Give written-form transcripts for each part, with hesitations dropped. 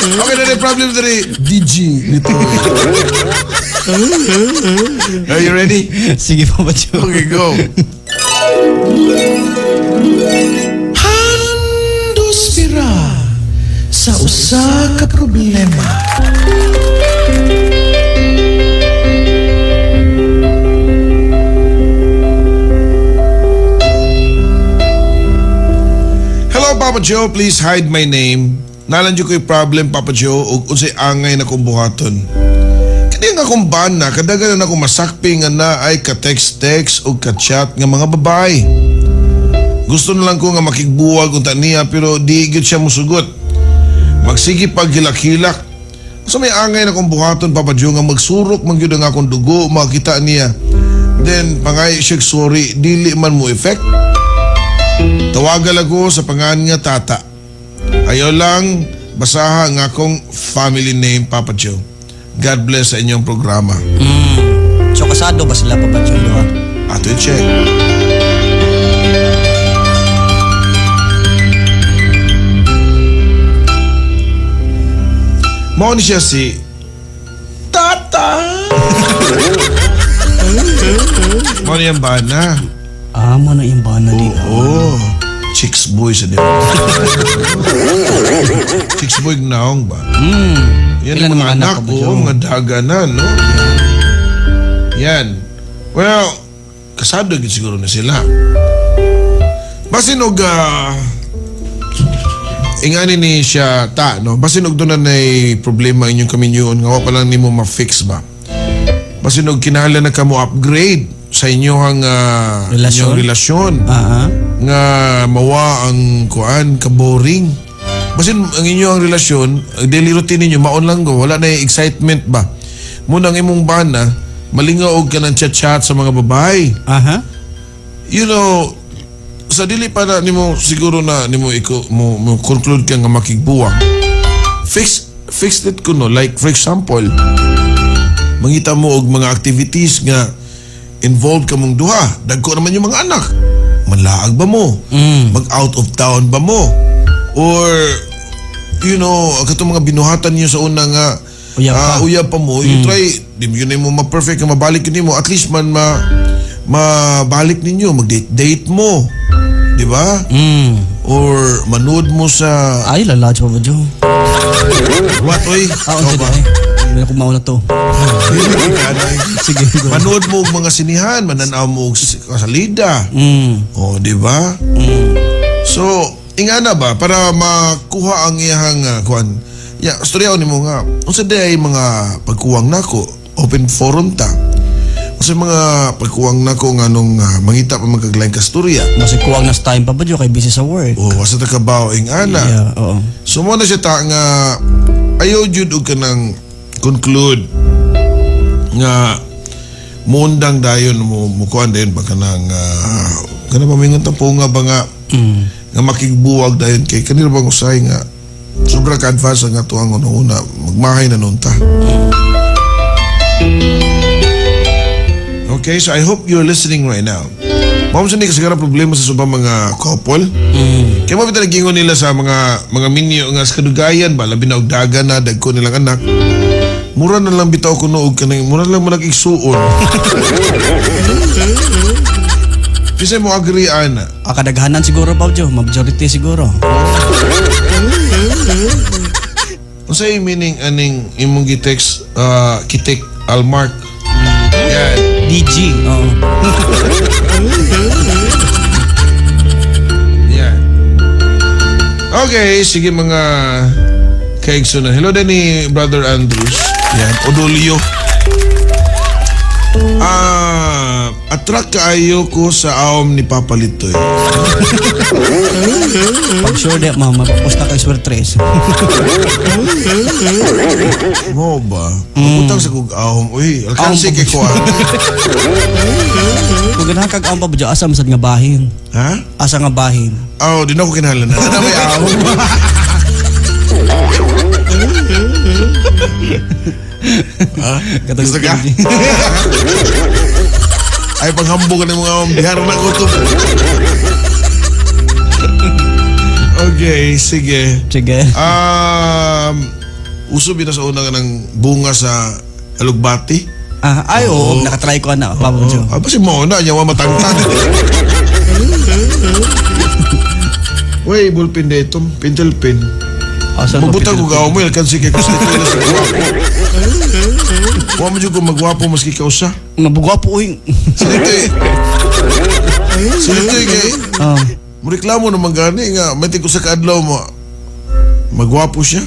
Okay na problem diri DG nito. Are you ready? Sige, Papa Joe. Okay, go. Handos bira sa usa ka problema. Hello, Papa Joe. Please hide my name. Nalan ko'y problem, Papa Joe, ug unsay angay na kong buhaton. Kani nga akong bana, kadagan na akong masakpi nga na ay ka-text-text o ka-chat nga mga babae. Gusto na lang ko nga makigbuwag unta niya pero di gyud siya musugot. Magsige pag hilak-hilak. Sa may angay na kong buhaton, Papa Joe, nga magsurok man gyud ang akong dugo makita niya. Then pangay siya sorry, dili man mo effect. Tawagal ako sa pangan nga tata. Ayaw lang basaha ang akong family name, Papa Joe. God bless sa inyong programa. So kasado ba sila, Papa Joe, ha? Ato i-check. Mao ni siya si Tata. Mao ni ang bana. Ah, mo na yung bana di. Oo. Chicks boy sa diba? Chicks boy naong ba? Yan Ilan ang mga ang anak, anak, Papa oo, Joe? mga daga na, no? Yan. Well, kasado gid siguro na sila. Basin og ingani ni siya ta, no? Basin og doon na nay problema inyong kaminyoon nga wa pa lang nimo ma-fix ba? Basin og kinahanglan na ka mo upgrade sa inyong Relasyon? inyong relasyon nga mawa ang kuan ka-boring. Basin ang inyong relasyon, ang daily routine ninyo maon lang go, wala na yung excitement ba. Muna ang imong bana, malingaw og ka ng chat-chat sa mga babae. You know, sa dili pa na nimo siguro na nimo iko mo conclude ka nga makigbuwang. Fix it kuno, like for example, mangita mo og mga activities nga involved ka mong duha. Dagko naman yung mga anak. Manlaag ba mo? Mag out of town ba mo? Or you know, katong mga binuhatan niyo sa una nga Uyab pa. Uyab pa mo, you try, di mo yun mo ma-perfect nga mabalik yun mo, at least man mabalik ninyo, mag-date mo. Di ba? Or manood mo sa Ay, lalaj pa ba, Joe? What, oy? Ah, Ikaw unsa ba? di? Hindi na kumauna to. Sige, go. Manood mo og mga sinihan, mananaw mo og salida. Oh, di ba? So, ingana ba para makuha ang iyang kuan. Ya, istorya nimo nga. Unsa di ay mga pagkuwang nako, open forum ta. Unsa mga pagkuwang nako nga nung mangita pa magkaglaing kasturya. Masig kuwang na sa time pa ba, Joe, kay busy sa work. Oh, wasa ta kabaw ingana. Yeah, oo. So mo na siya ta nga ayaw jud og kanang conclude nga muundang dayon mo mukuan dayon ba kanang kanang pamingon tampo nga ba nga nga makigbuwag dayon kay kanila bang usahay nga sobra ka advance ang atuang una-una magmahay na nun ta. Okay, so I hope you're listening right now. Mao sa ni kasagaran problema sa subang mga couple. Kaya mo bitaw nagingon nila sa mga minyo nga sa kadugayan ba labi na og daga na dagko nilang anak. Mura na lang bitaw kuno og kanang mura lang mo nag-igsuon. Bisa mo agree ana. Ah, kadaghanan siguro pa, Joe, majority siguro. Unsay meaning aning imong gi-text Kitik Almark? Yan. DG, oo. Yan. Okay, sige mga kaigsunan. Hello din ni Brother Andrews. Yan, Odolio. Attract kaayo ko sa aom ni Papa Litoy. Pag sure di, ma, mapaposta kay Swear Tres. Mo ba? Mabutang sa kog aom. Uy, alkansi kay kuan. Kung ganahan kag aom pa ba, asa masad nga bahin? Ha? Asa nga bahin? Oh, di na ako kinahanglan na. Ano may aom? Ha? Gusto ka? Ay, panghambog ka ng mga aom. Bihar na ko to. Okay, sige. Sige. Uso bitaw sa una nga ng bunga sa alugbati. Ah, ay oo, nakatry ko ana, Papa Joe. Ah, basi mo na nya wa matangtang. Wey, ballpen dito, pentel pen. Oh, saan ba Magbutang ko pinil- gawa mo, kan sige kasi ito na sa gwapo. Wa mo jud ko magwapo maski kausa. Mabugwapo uy. Silito. Silito kay. Oh. Mureklamo naman gani nga may tig usa ka adlaw mo. Magwapo siya.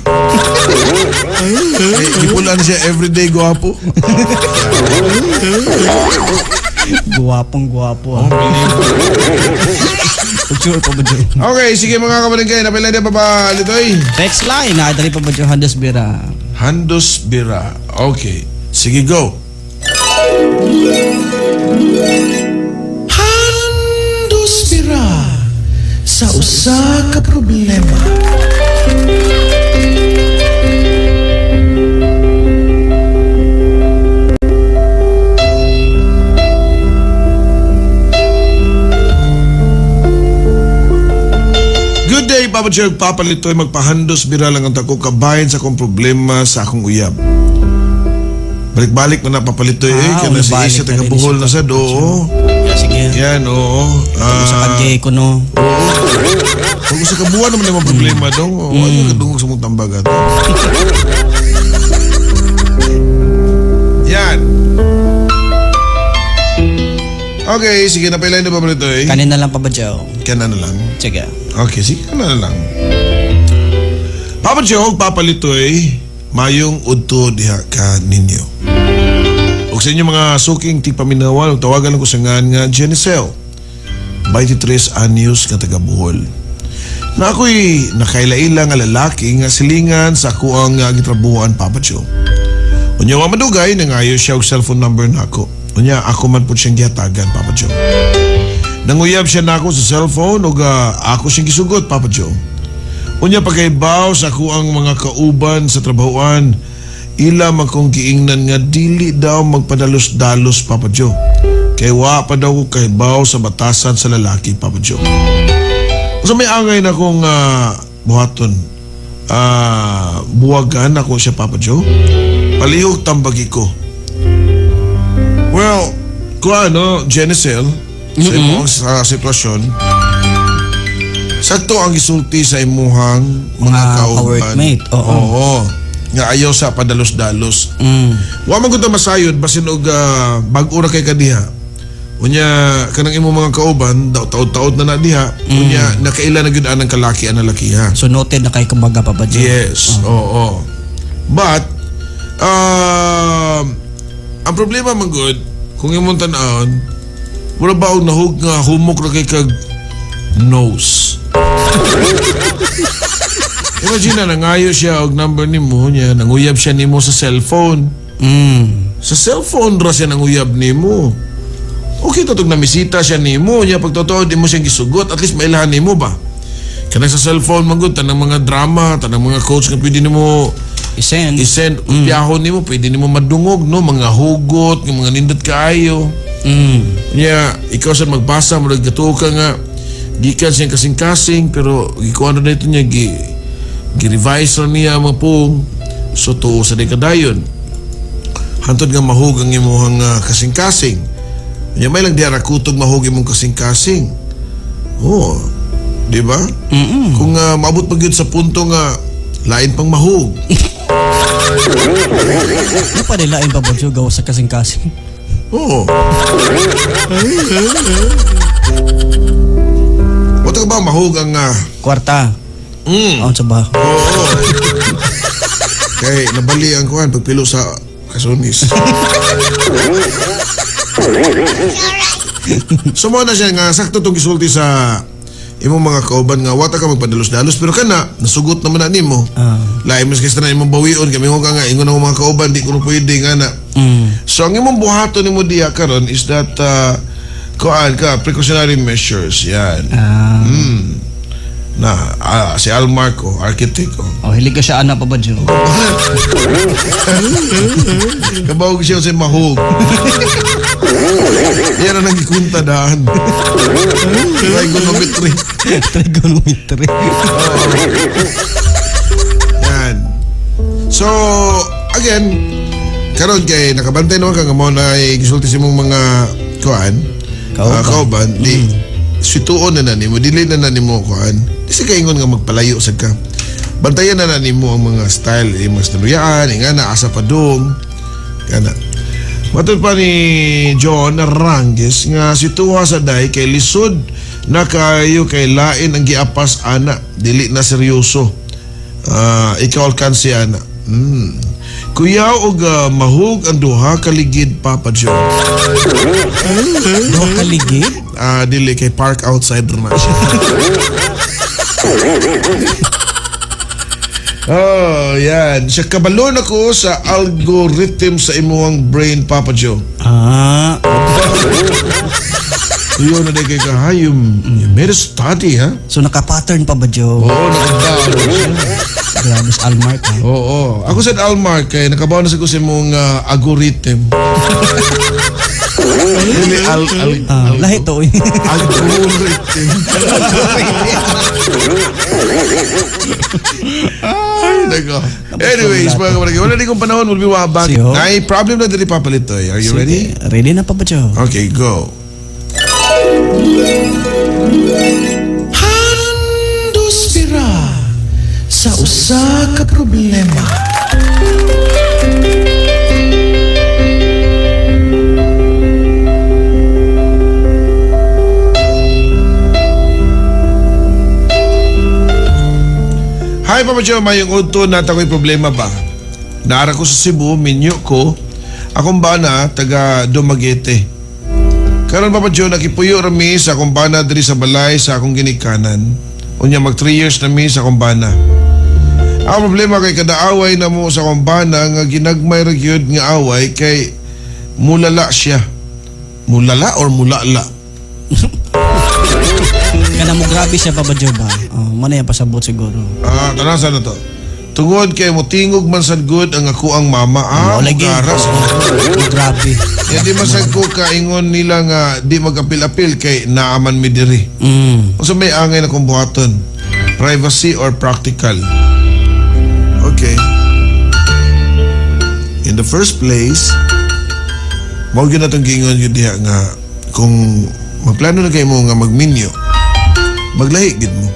Eh, gipulan siya everyday gwapo. Guwapong guwapo ah. Picture pa ba Joe? Okay, sige mga kabarangay, napilay na pa ba Litoy? Text line, nakadali pa ba Joe? Handos Bira. Handos Bira. Okay. Sige, go. Handos Bira sa usa ka problema. Good day, Papa Jerk, Papa Litoy. Magpahandos bira lang ang tako kabahin sa akong problema sa akong uyab. Balik-balik na na, Papa Litoy. Eh, Ah, kaya na si balik Isha na rin taga Bohol siya, na sad. Oo. Yeah, sige. Yan, oo. Sa kagay ko no. Oo. Kung sa kabuan naman yung mga problema dong. Oo, ano kadungog sa mong tambaga to. Yan. Okay, sige, napailain na Papa Litoy. Kanin na lang pa ba Joe? Kanan na lang. Sige. Okay, sige na lang. Papa Joe, Papa Litoy, mayong udto diha ka ninyo. Ug sa inyo mga suking tigpaminawan, ug tawagan lang ko sa ngan nga Jenicel, 23 anyos nga taga Bohol. Na ako'y nakaila-ila nga lalaki nga silingan sa akuang nga gitrabuhan, Papa Joe. Unya wa madugay, nangayo siya og cellphone number nako. Unya ako man pud siyang gihatagan, Papa Joe. Nanguyab siya nako sa cellphone ug ako siyang gisugot, Papa Joe. Unya pagkaibaw sa ako ang mga kauban sa trabahoan, ila man kong giingnan nga dili daw magpadalos-dalos, Papa Joe. Kay wa pa daw ko kahibaw sa batasan sa lalaki, Papa Joe. Sa may angay na kong buhaton, buwagan ako siya, Papa Joe. Palihog tambagi ko. Well, kung ano, Jenicel, sa imong sa sitwasyon, sakto ang gisulti sa imuhang mga Mga kauban. ka-workmate, oo. Oo. Nga ayaw sa padalos-dalos. Wa man gud ta masayod basin og bag-o ra kay kadiha. Unya kanang imong mga kauban daw taod-taod na na diha. Unya nakaila na gyud anang kalaki ang lalakiha. So noted na kay kumbaga pa ba Joe? Yes, oo. But ang problema man gud kung imong tan-awon, wala ba og nahug nga humok ra kay kag nose. Imagine na nangayo siya og number nimo niya, nanguyab siya nimo sa cellphone. Sa cellphone ra siya nanguyab nimo. Okay to tug namisita siya nimo niya, pag totoo di mo siyang gisugot, at least mailahan nimo ba. Kanang sa cellphone man gud, tanang mga drama, tanang mga quotes nga pwede nimo I-send. I-send, kopyahon nimo, pwede nimo madungog no, mga hugot, nga mga nindot kaayo. Nya ikaw sa magbasa mo gatuo ka nga gikan siyang kasing-kasing pero gikuan na ito niya gi-revise ra niya mga pung so tuo sa di kadayon. Hantod nga mahug ang imuhang kasing-kasing. Nya may lang diara kutog mahug imong kasing-kasing. Oo. Di ba? Kung maabot pa gyud sa punto nga lain pang mahug. Ano pa nila lain pa ba Joe gawa sa kasing-kasing? Oo. Wala ka ba mahug ang kwarta? Aon sa ba? Oo. Kay nabali ang kuan pagpilo sa kasunis. So mo na siya nga sakto tong gisulti sa imong mga kauban nga wata ka magpadalos-dalos pero kana nasugot naman na nimo. Lain mas kaysa na imong bawion kami ka nga ingon ang mga kauban di kuno pwede nga na. So ang imong buhaton nimo diha karon is that kuan ka precautionary measures yan. Na si Al Marco, architect. Oh, hilig ka siya ana pa ba Joe? Kabawag siya sa mahog. Yan ang nagikunta daan. Trigonometry. Trigonometry. Yan. So, again, karon kay nakabantay naman ka nga mo na gisulti sa imong mga kuan, Kauban. Kauban, di situon na na nimo, dili na na nimo kuan. Di sa kaingon nga magpalayo sad ka. Bantayan na na nimo ang mga style, yung mga snuruyaan, nga na asa pa dong. Kana. Matod pa ni John Arrangues nga situha sa day kay lisod na kayo kay lain ang giapas ana, dili na seryoso. Ikaw alkansi ana. Kuyaw og mahug ang duha kaligid, Papa Joe. Duha kaligid? Dili kay park outside na siya. Oh, yan. Siya kabalon ako sa algorithm sa imuhang brain, Papa Joe. Ah. Yun na kay ka, ha? You made a study, ha? So naka-pattern pa ba, Joe? Oo, naka-pattern. Grabe sa Almark, ha? Oo. Ako sa Almark, kay nakabaw na sa ko sa imong algorithm. Dili, Lahi to, eh. Algorithm. Ay, nako. Anyways, mga kabarangay, wala din kong panahon, we'll be right back. Ay, problem na dili papalitoy. Are you ready? Ready na pa ba, Joe? Okay, go. Handos bira sa usa ka problema. Hi, Papa Joe, mayong udto na tako'y problema ba? Naara ko sa Cebu, minyo ko. Akong bana, taga Dumaguete. Karon Papa Joe, nakipuyo rami sa akong bana diri sa balay sa akong ginikanan. Unya mag 3 years na mi sa akong bana. Ang problema kay kada away na mo sa akong bana nga ginagmay ra gyud nga away kay mulala siya. Mulala or mulala? Kana mo grabe siya, Papa Joe ba? Oh, man yan pasabot siguro. Tanan sa na to. Tungod kay motingog man sad good ang ako ang mama. Ah, Lagi. mugaras. Grabe. Ya di man sad ko kaingon nila nga di magapil-apil kay naaman mi diri. Unsa may angay na kong buhaton? Privacy or practical? Okay. In the first place, mao gyud natong giingon gyud diha nga kung magplano na kayo mo nga magminyo, maglahi gid mo.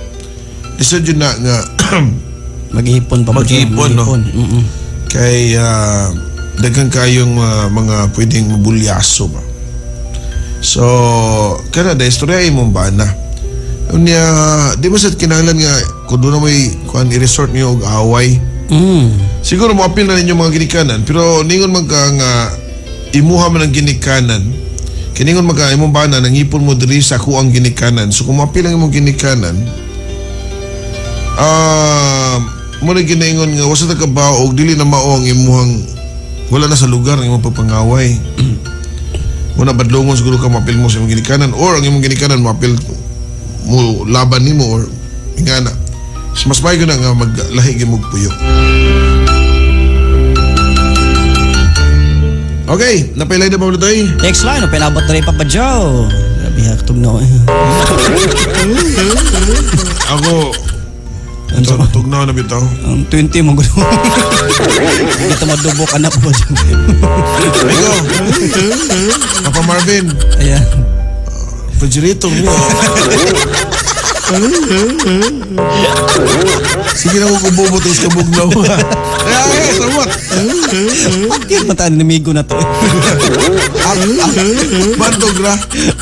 Lisod yun na nga Maghihipon pa ba? Maghihipon, no? Mm-mm. Kay daghan kayong mga pwedeng mabulyaso ba. So, kana da istorya imong bana. Unya, di ba sad kinahanglan nga kung doon na may kuan i-resort niyo og away. Siguro mo apil na ninyo mga ginikanan, pero ningon man ka nga imuha man ang ginikanan. Kiningon man ka imong bana nangipon mo diri sa ako ang ginikanan. So kung moapil ang imong ginikanan, mo na ginaingon nga wasa ta kabaw og dili na mao ang imuhang wala na sa lugar ang imong pagpangaway. Muna badlongon siguro ka moapil mo sa imong ginikanan or ang imong ginikanan moapil mo laban nimo or ingana. So, mas maayo na nga maglahi gyud mo puyo. Okay, napailay na ba ulit ay? Next line, pinabot na rin Papa Joe. Grabe ha, tugnaw. Ako, tugnaw na bitaw. Ang 20 mo gulo. Hindi ito madubok anak po. Ikaw, Papa Marvin. Ayan. Refrigerator mo. Sige na kung kububo tapos kabugnaw. Ay, tawat. Bakit mataan namigo na to? Bantog ra.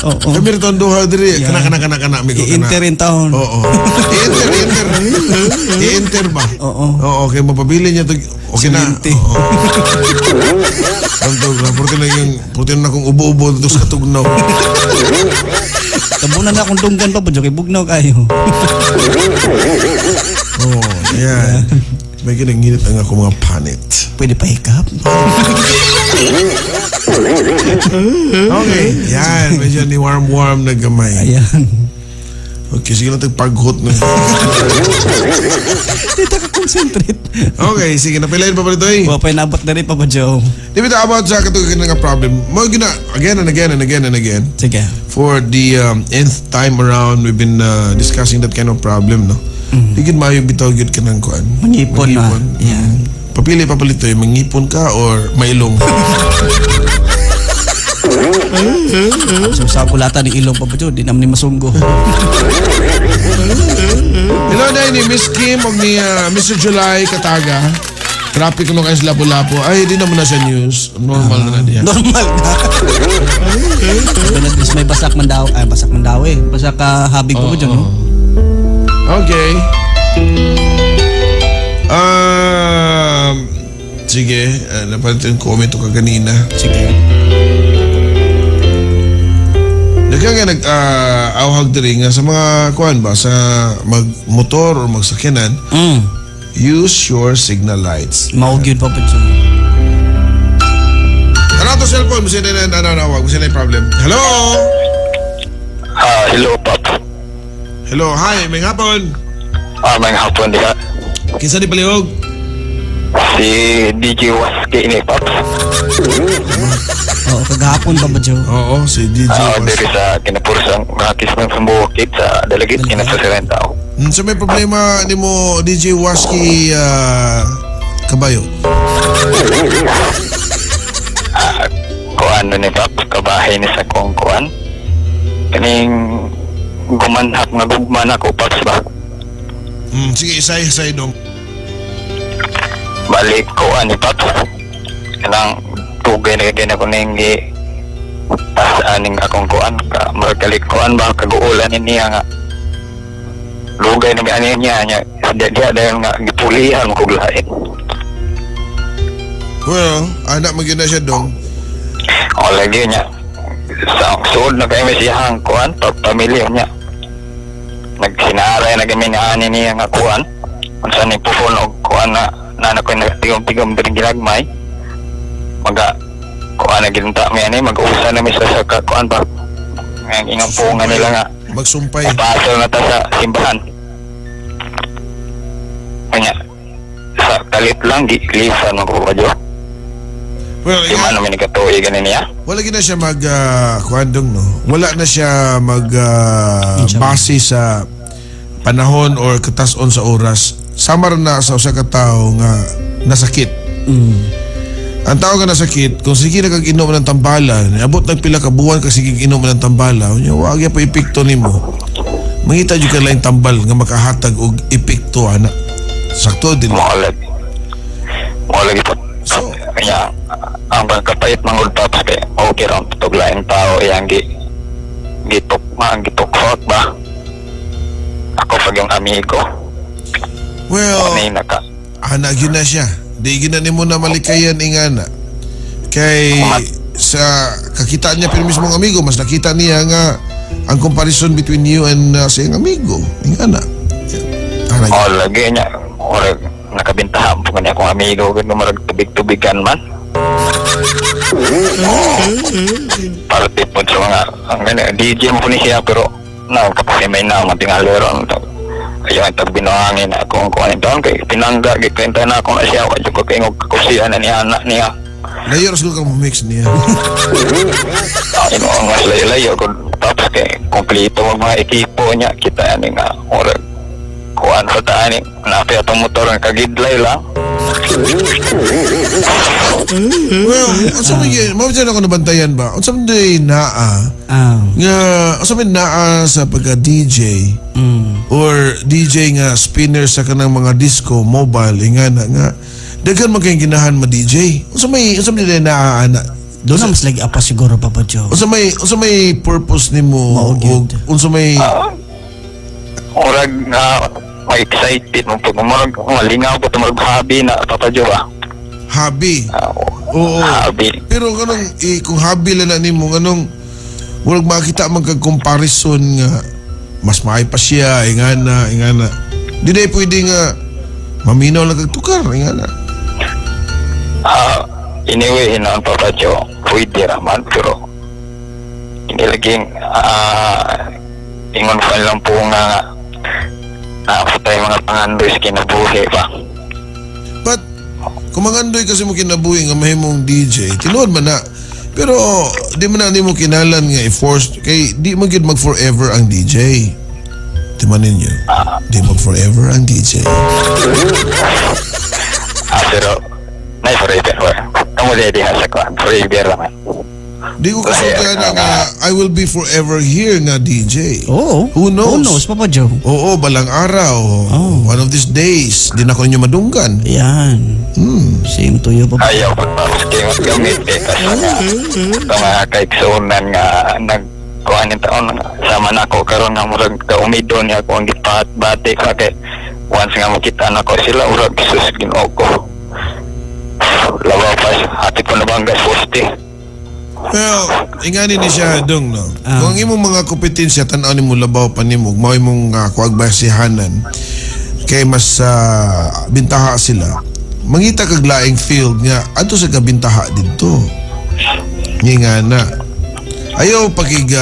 Oo. Kami rito ang duha diri. Kana kana kana kana migo kana. I-enter in town. Oo. I-enter, i-enter. I-enter ba? Oo. Oo, okay mapabili niya to. Okay na. Siminti. Oo. Bantog ra. Purti na yung purti na akong ubo-ubo tapos katugnaw. Tabunan na akong dunggan pa po, kay bugnaw kayo. Oh, yan. May ginanginit ang ako mga panit. Pwede pa hikap. Okay. Yan, medyo ni warm-warm na gamay. Ayan. Okay, sige lang tagpaghot na. Dito ka concentrate. Okay, sige, napilayin pa ba ito eh? Wa pa inabot na rin pa ba, Joe? Di ba ito about sa katong nga problem? Mo gina, again and again and again and again. Sige. For the nth time around, we've been discussing that kind of problem, no? Di gid maayo bitaw gid ka ng kuan. Mangipon na. Mangipon. Yan. Papili papalitoy, mangipon ka or mailong. So sa kulata ni ilong Papa Joe, di naman ni masunggo. Hello na ni Miss Kim og ni Mr. July Kataga. Traffic no kayo sa Lapu-Lapu. Ay, di naman na siya news. Normal na na diya. Normal na. But at least may basak man daw. Ay, basak man daw eh. Basak ka habig Papa Joe, no? Okay. Sige, napansin yung comment ko kanina. Sige. Daghan nga nag awhag diri nga sa mga kuan ba sa magmotor or magsakyanan, use your signal lights. Mao gyud, Papa Joe. Ano to cellphone? Bisin na nanawag, bisin na yung problem. Hello? Ah, hello, Pop. Hello, hi, may hapon. Ah, may hapon diha. Kinsa ni palihog? Si DJ Waski ni, Pop. Oo, kagahapon, Papa Joe. Oo, si DJ Ah, Was. diri sa kinapursang Rakis ng Sambukid sa Dalagit, kinasasiran tao. Sa may problema nimo DJ Waski kabayo. Ah, kuan ni Pop, kabahay ni sa kong kuan. Kaning gumanhap nga gugma na ko, Pops ba? Sige, isay isay dong. Balik kuan ni Pops. Kanang tugay na kay ko ning gi tas aning akong kuan ka murag kuan ba kaguulan ni niya nga lugay na ani niya niya dia dia dayon nga gipulihan ko lain. Well, anak magyud na siya dong. O lagi niya sa suod na kay siyang kuan pag pamilya niya nagsinalay na kami ni ani niya nga kuan unsa ni puhon og kuan na nana ko nagtigom-tigom diri gilagmay maga kuan na ginta mi ani mag-usa na mi sa kuan ba ang ingang punga nila nga Magsumpay. paso na ta sa simbahan kanya sa kalit lang gi lisan mo ko kadyo. Well, Di man namin nagkatuig ganin niya. Wala gina siya mag kuan dong no. Wala na siya mag base sa panahon or katason sa oras. Samar na sa usa ka tawo nga nasakit. Ang tao nga nasakit, kung sige na kag inom ng tambala, abot nag pila ka buwan ka sige inom ng tambala, unya wa gyud pa epekto nimo. Mangita jud ka laing tambal nga makahatag og epekto ana. Sakto din. Mao lagi. Mao lagi po. So, Kanya ang pagkapait mga paps kay okay ra ang tutog laing tao iyang gi gitok ma ang gituksot ba. Ako pag yung amigo. Well, Ani naka ana gyud na siya. Di gyud na nimo na malikayan ingana. Kay sa kakita niya pero mismong amigo, mas nakita niya nga ang comparison between you and sa iyang amigo. Ingana. Ana gyud. Oh, lagi niya. Ora nakabintahan po kanya akong amigo gud marag tubig-tubigan man. Oh, parte po sa mga ang gani DJ mo po ni siya pero na kapag may na matingali ron to. Kaya ang tag binuhangin ako ang kuan taon kay pinangga gikwenta na ako na siya wa jud ko kay ngog kusian na niya anak niya. Layo ra siguro kang mix niya. Ah, ino ang mas layo-layo kung tapos kay kompleto ang mga ekipo niya kita ani nga ora kuan sa taan ni napi atong motor ang kagidlay lang. Well, unsa man gyud, mao jud ako nabantayan ba? Unsa man day naa nga unsa man naa sa pagka DJ or DJ nga spinner sa kanang mga disco mobile ingana nga daghan man kayong ginahan ma DJ. Unsa may day naa ana? Doon na mas lagi apa siguro, Papa Joe. Unsa may purpose nimo Mao gyud. og unsa may Murag nga ma-excited mo pag murag malingaw ko murag hobby na, Papa Joe ah. Hobby? Ah, Oo. hobby. Pero kanang eh, kung hobby lang na nimo nganong murag makita man kag comparison nga mas maay pa siya ingana ingana. Di na pwede nga maminaw lang kag tukar ingana. Ah, anyway, hinoon Papa Joe, pwede raman pero ini laging ingon pa lang po nga na tayo mga pangandoy sa kinabuhi ba. But kung mangandoy kasi mo kinabuhi nga mahimong DJ, tinuod man na. Pero di man na nimo kinalan nga i-force kay di man gyud mag forever ang DJ. Di man ninyo. Di mag forever ang DJ. Ah, pero Mo diha sa kuan, forever naman. Di ko kasulti na nga I will be forever here nga DJ. Oo. Who knows? Who knows, Papa Joe? Oo, balang araw. One of these days, di na ko ninyo madunggan. Ayan. Same to you, Papa. Ayaw pagpapos kayo gamit eh. Kasi nga, ito nga kaiksunan nga nagkuhan yung taon nga sama na ako karon nga murag kaumido niya ako ang gipat-bati ka kay once nga makita na ko sila urag sus Ginoo ko. Lawa pa hati ko na bangga poste. Pero, ingani ni siya dong, no? Ah. Kung ang imong mga kompetensya, tan-aw nimo labaw pa nimo, mao imong kuag basihanan, kay mas bintaha sila. Mangita kag laing field nga adto sa kabintaha didto. Nga na. Ayaw pagig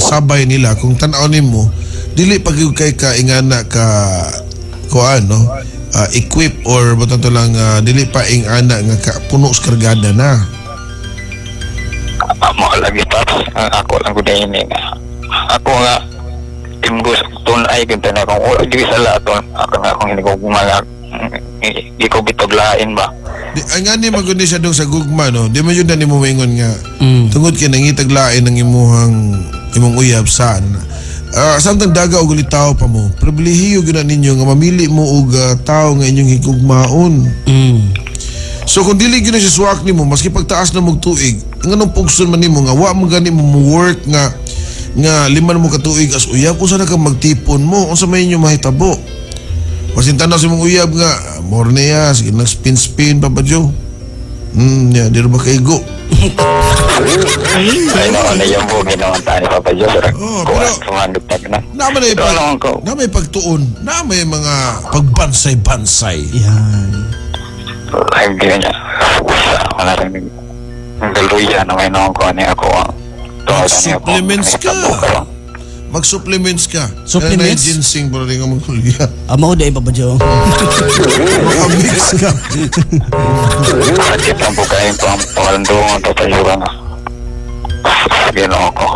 sabay nila kung tan-aw nimo dili pag kay ka ingana ka kuan, no, equip or butang to lang, dili pa ingana nga ka, puno sa kargada na. Mo lagi paps, ang ako lang gud ini nga ako nga timgos tunay ganto na akong wala gyud sala aton ako nga akong hinigugma nga di ko bitog lain ba. Di, ay nga ni magud ni siya dong sa gugma, no. Di man yun na nimo maingon nga tungod kay nangitag lain ang imuhang imong uyab sa ano na. Samtang daga og ulitaw pa mo, pribilehiyo gyud na ninyo nga mamili mo og tawo nga inyong higugmaon. So kung dili gyud na siya suwak nimo, maski pagtaas na mog tuig, nganong pugson man nimo nga wa mo gani mo mo work nga nga lima na mo ka tuig as uyab, unsa na ka magtipon mo, unsa may inyo mahitabo? Basin tanaw sa imong uyab nga morne ya, sige nang spin-spin Papa Joe. Ya, di ra ba kaigo? Ay no na yung bugi naman tayo ni Papa Joe sir. Oh, kuan pero- sumandot na na. Na may Ito lang ko. na may pagtuon, na may mga pagbansay-bansay. Yan. Ay ganyan sa wala rin ang galuya na may noon ko ani ako ang Mag-supplements ka. Mag-supplements ka. Supplements? Kaya na ginseng para rin ka magkulya. Mao di, Papa Joe. Makamix ka. Sakit ang bukayin ko ang palandungan Papa Joe nga. Ginoo ko.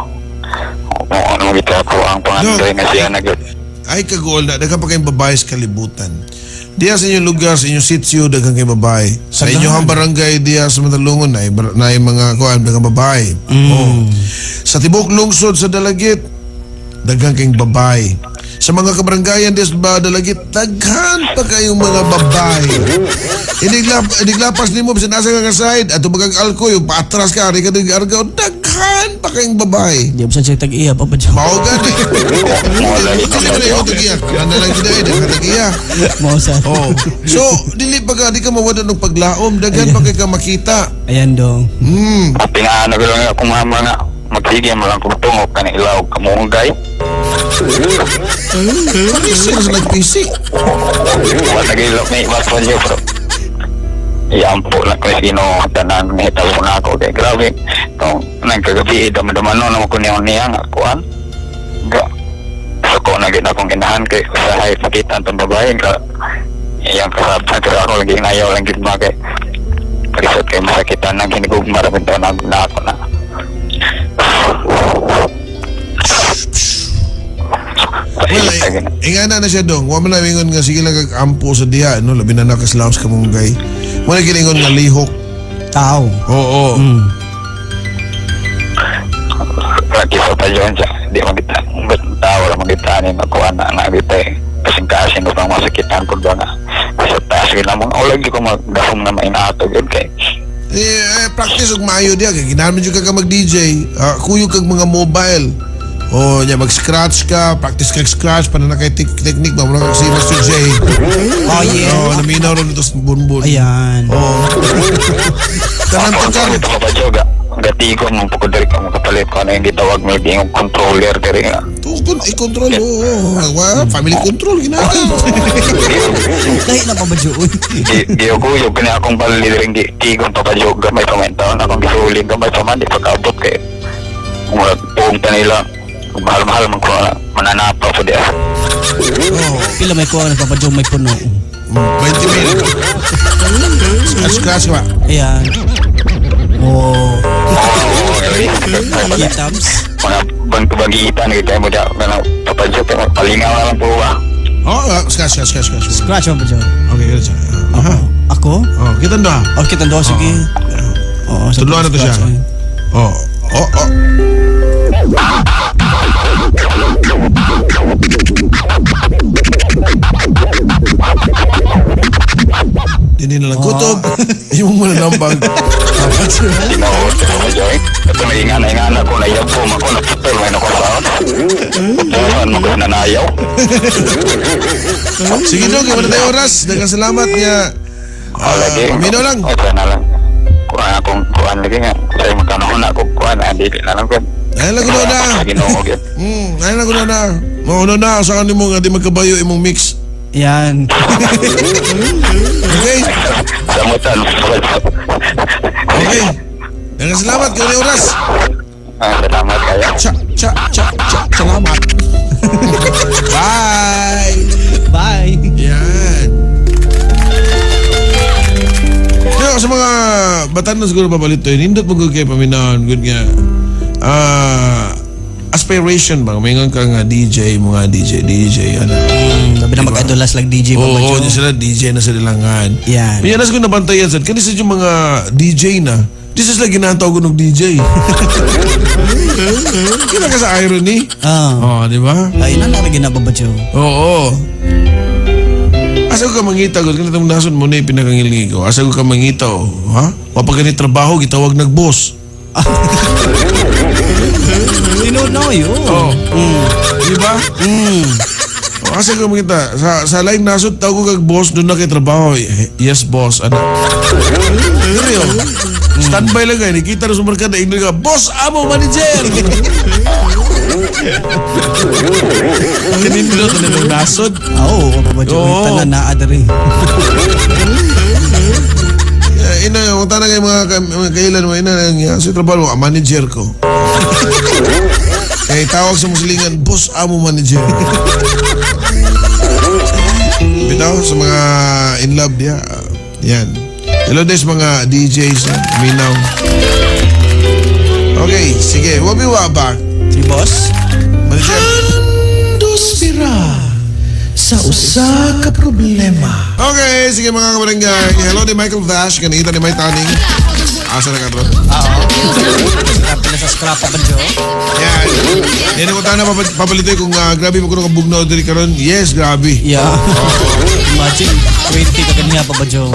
Kung ano gito ako ang pangandoy nga siya nag Ay kagool na, daghan pa kayong babae sa kalibutan. Diya sa inyong lugar, sa inyong sitio, daghan kayong babae. Sa inyong barangay, diya sa Mantalungon, na na mga kuan, daghang babae. Oh. Sa tibok lungsod sa Dalagit, daghan kayong babae. Sa mga kabaranggayan diya sa Dalagit, daghan pa kayong mga babae. Iniglapas nimo bisan asa ka nga side, ato bagang alkoy, paatras ka, ari ka ding argaw, daghan pa kayong babae. Di bisan siya tag-iya, Papa Joe. Mao gani. Wala Dili man na imo tag-iya. Kana lang gid ay daghan tag-iya. Mao sa. Oh. So, dili pa ka di ka mawala ng paglaom, daghan pa kay ka makita. Ayan dong. Pingaano ko lang akong mama nga magsige mo lang kung tungok ka na ilaw kamunggay. Pisi na sa nagpisi. Wala nag-ilok ni Papa Joe pero iampo lang ko sino tanan nahitabo na ako kay grabe kung nagkagabi dama-dama no naman ko niya niya nga kuan ga so ko na gid akong inahan kay usahay pakita ang tong babae ka iyang kasabtan pero ako lagi nayaw lang gid ba kay kalisod kay masakitan ng hinigugma ra bitaw na na ako na. Well, Ay, ingana na siya dong. Wa man na ingon nga sige lang kag ampo sa diha, no, labi na nakaslaos ka munggay. Mo na giningon nga lihok. Tao. Oo. Lagi sa pajon siya di makita ba't tao lang makita ni makuha na na kita eh kasing-kasing ko pang masakitan ko ba nga sa taas gina mo o lagi ko magdahom na mainato yun kay Eh, practice og maayo diha kay ginahan man jud ka mag DJ. Kuyog kag mga mobile. Oh, nya mag-scratch ka, practice kag scratch para na kay technique ba mo kag si Master J. Oh, yeah. Oh, naminaw ron ito sa bunbun. Ayan. Oh. Tanan Ako ka. ito ka pa joga gati ko mong pagkudari ko mong kapalit ko ano yung gitawag may yung controller diri nga. Tukon, i-control. Oo. Wa, family control ginagawa. Lahi na Papa Joe. Giyuguyog kini akong bali diri gi tigon pa pa joga may pamintaon akong gisuling gamay pa man di pagkaabot kay murag buong tanila mahal-mahal man ko na mananapa po diya. Oh, Pila may kuha na Papa Joe may puno. 20 mil. Scratch, scratch ka ba? Ayan. Oh. Kitams. Mga banggitan kita mo da kana papadyo kay palingaw na lang po ba. Oh, scratch, scratch, scratch, scratch. Scratch Papa Joe. Okay, gano'n siya. Aha. Ako? Oh, kita na. Oh, kita do sige. Oo, sa Tudloan na to siya. scratch, Oh. Oh, oh. Hindi na lang kutob. Yung mo na nambag. Tinuod Papa Joy. Ito may ingana-ingana ko na iyap ko mako na putol may nakusaon. Putulan mo ko nanayaw. Sige dong, wala tayo oras. Daghang salamat nga. Oh, lagi. Paminaw lang. O, sana lang. Kuan akong kuan lagi nga. Sa magkano ko na ako kuan. Dili na lang ko. Ay lang kuno na. Ginoo gyud. Ay lang kuno na. Mauna na sa kanimo nga di magkabayo imong mix. Yan. Okay? Samutan. Okay. Daghang salamat kay oras. Salamat kayo. Cha cha cha cha. Salamat. Bye. Bye. Yan. Kaya sa mga batan na siguro pabalito, nindot mo kay paminahon, good nga. Aspiration ba? May ka nga DJ, mga DJ, DJ, ano. Sabi na mag-adulas lang DJ pa ba Oo, di sila DJ na sa lilangan. Yan. May alas ko nabantayan sad. Kani sa yung mga DJ na. This is like ginantaw ko ng DJ. Kina ka sa irony? Ah. Oh, di ba? Ay, na lang ginababa, Joe. Oo. Asa ko ka mangita ko, kanitong nason mo na yung pinakangilngi ko. Asa ko ka mangita, oh. Ha? Wapag ganit trabaho, gitawag nag-boss. Tinuod na yun. Oh. Di ba? Oh, asa ko mangita? Sa line nasod, tawag ko kag boss, doon na kay trabaho. Yes, boss. Ano? Pero standby lang kayo. Nikita na sa barkada, ingnon ka, boss, amo, manager! Kanindot na nitong nasod. Oo, Papa Joe. Oo. Tanan na adari. Ina, kung tanang kayo mga kailan mo, ina, sa trabaho mo, manager ko. Kaya tawag sa muslingan, boss, amo, manager. Bitaw sa mga in love niya. Yan. Hello des mga DJs, Minaw. Okay, sige. We'll be right back. Si boss? Manager. Handos bira sa usa ka problema. Okay, sige mga kabarangay. Hello ni Michael Vash. Kanita ni May Taning. Asa na ka, bro? Oo. Grabe na sa scrap pa ba, Joe? Yan. Yan ko tayo na papalitoy kung grabe mo kuno kabugnaw diri karon. Yes, grabe. Yeah. Imagine, 20 ka kanya pa ba, Joe?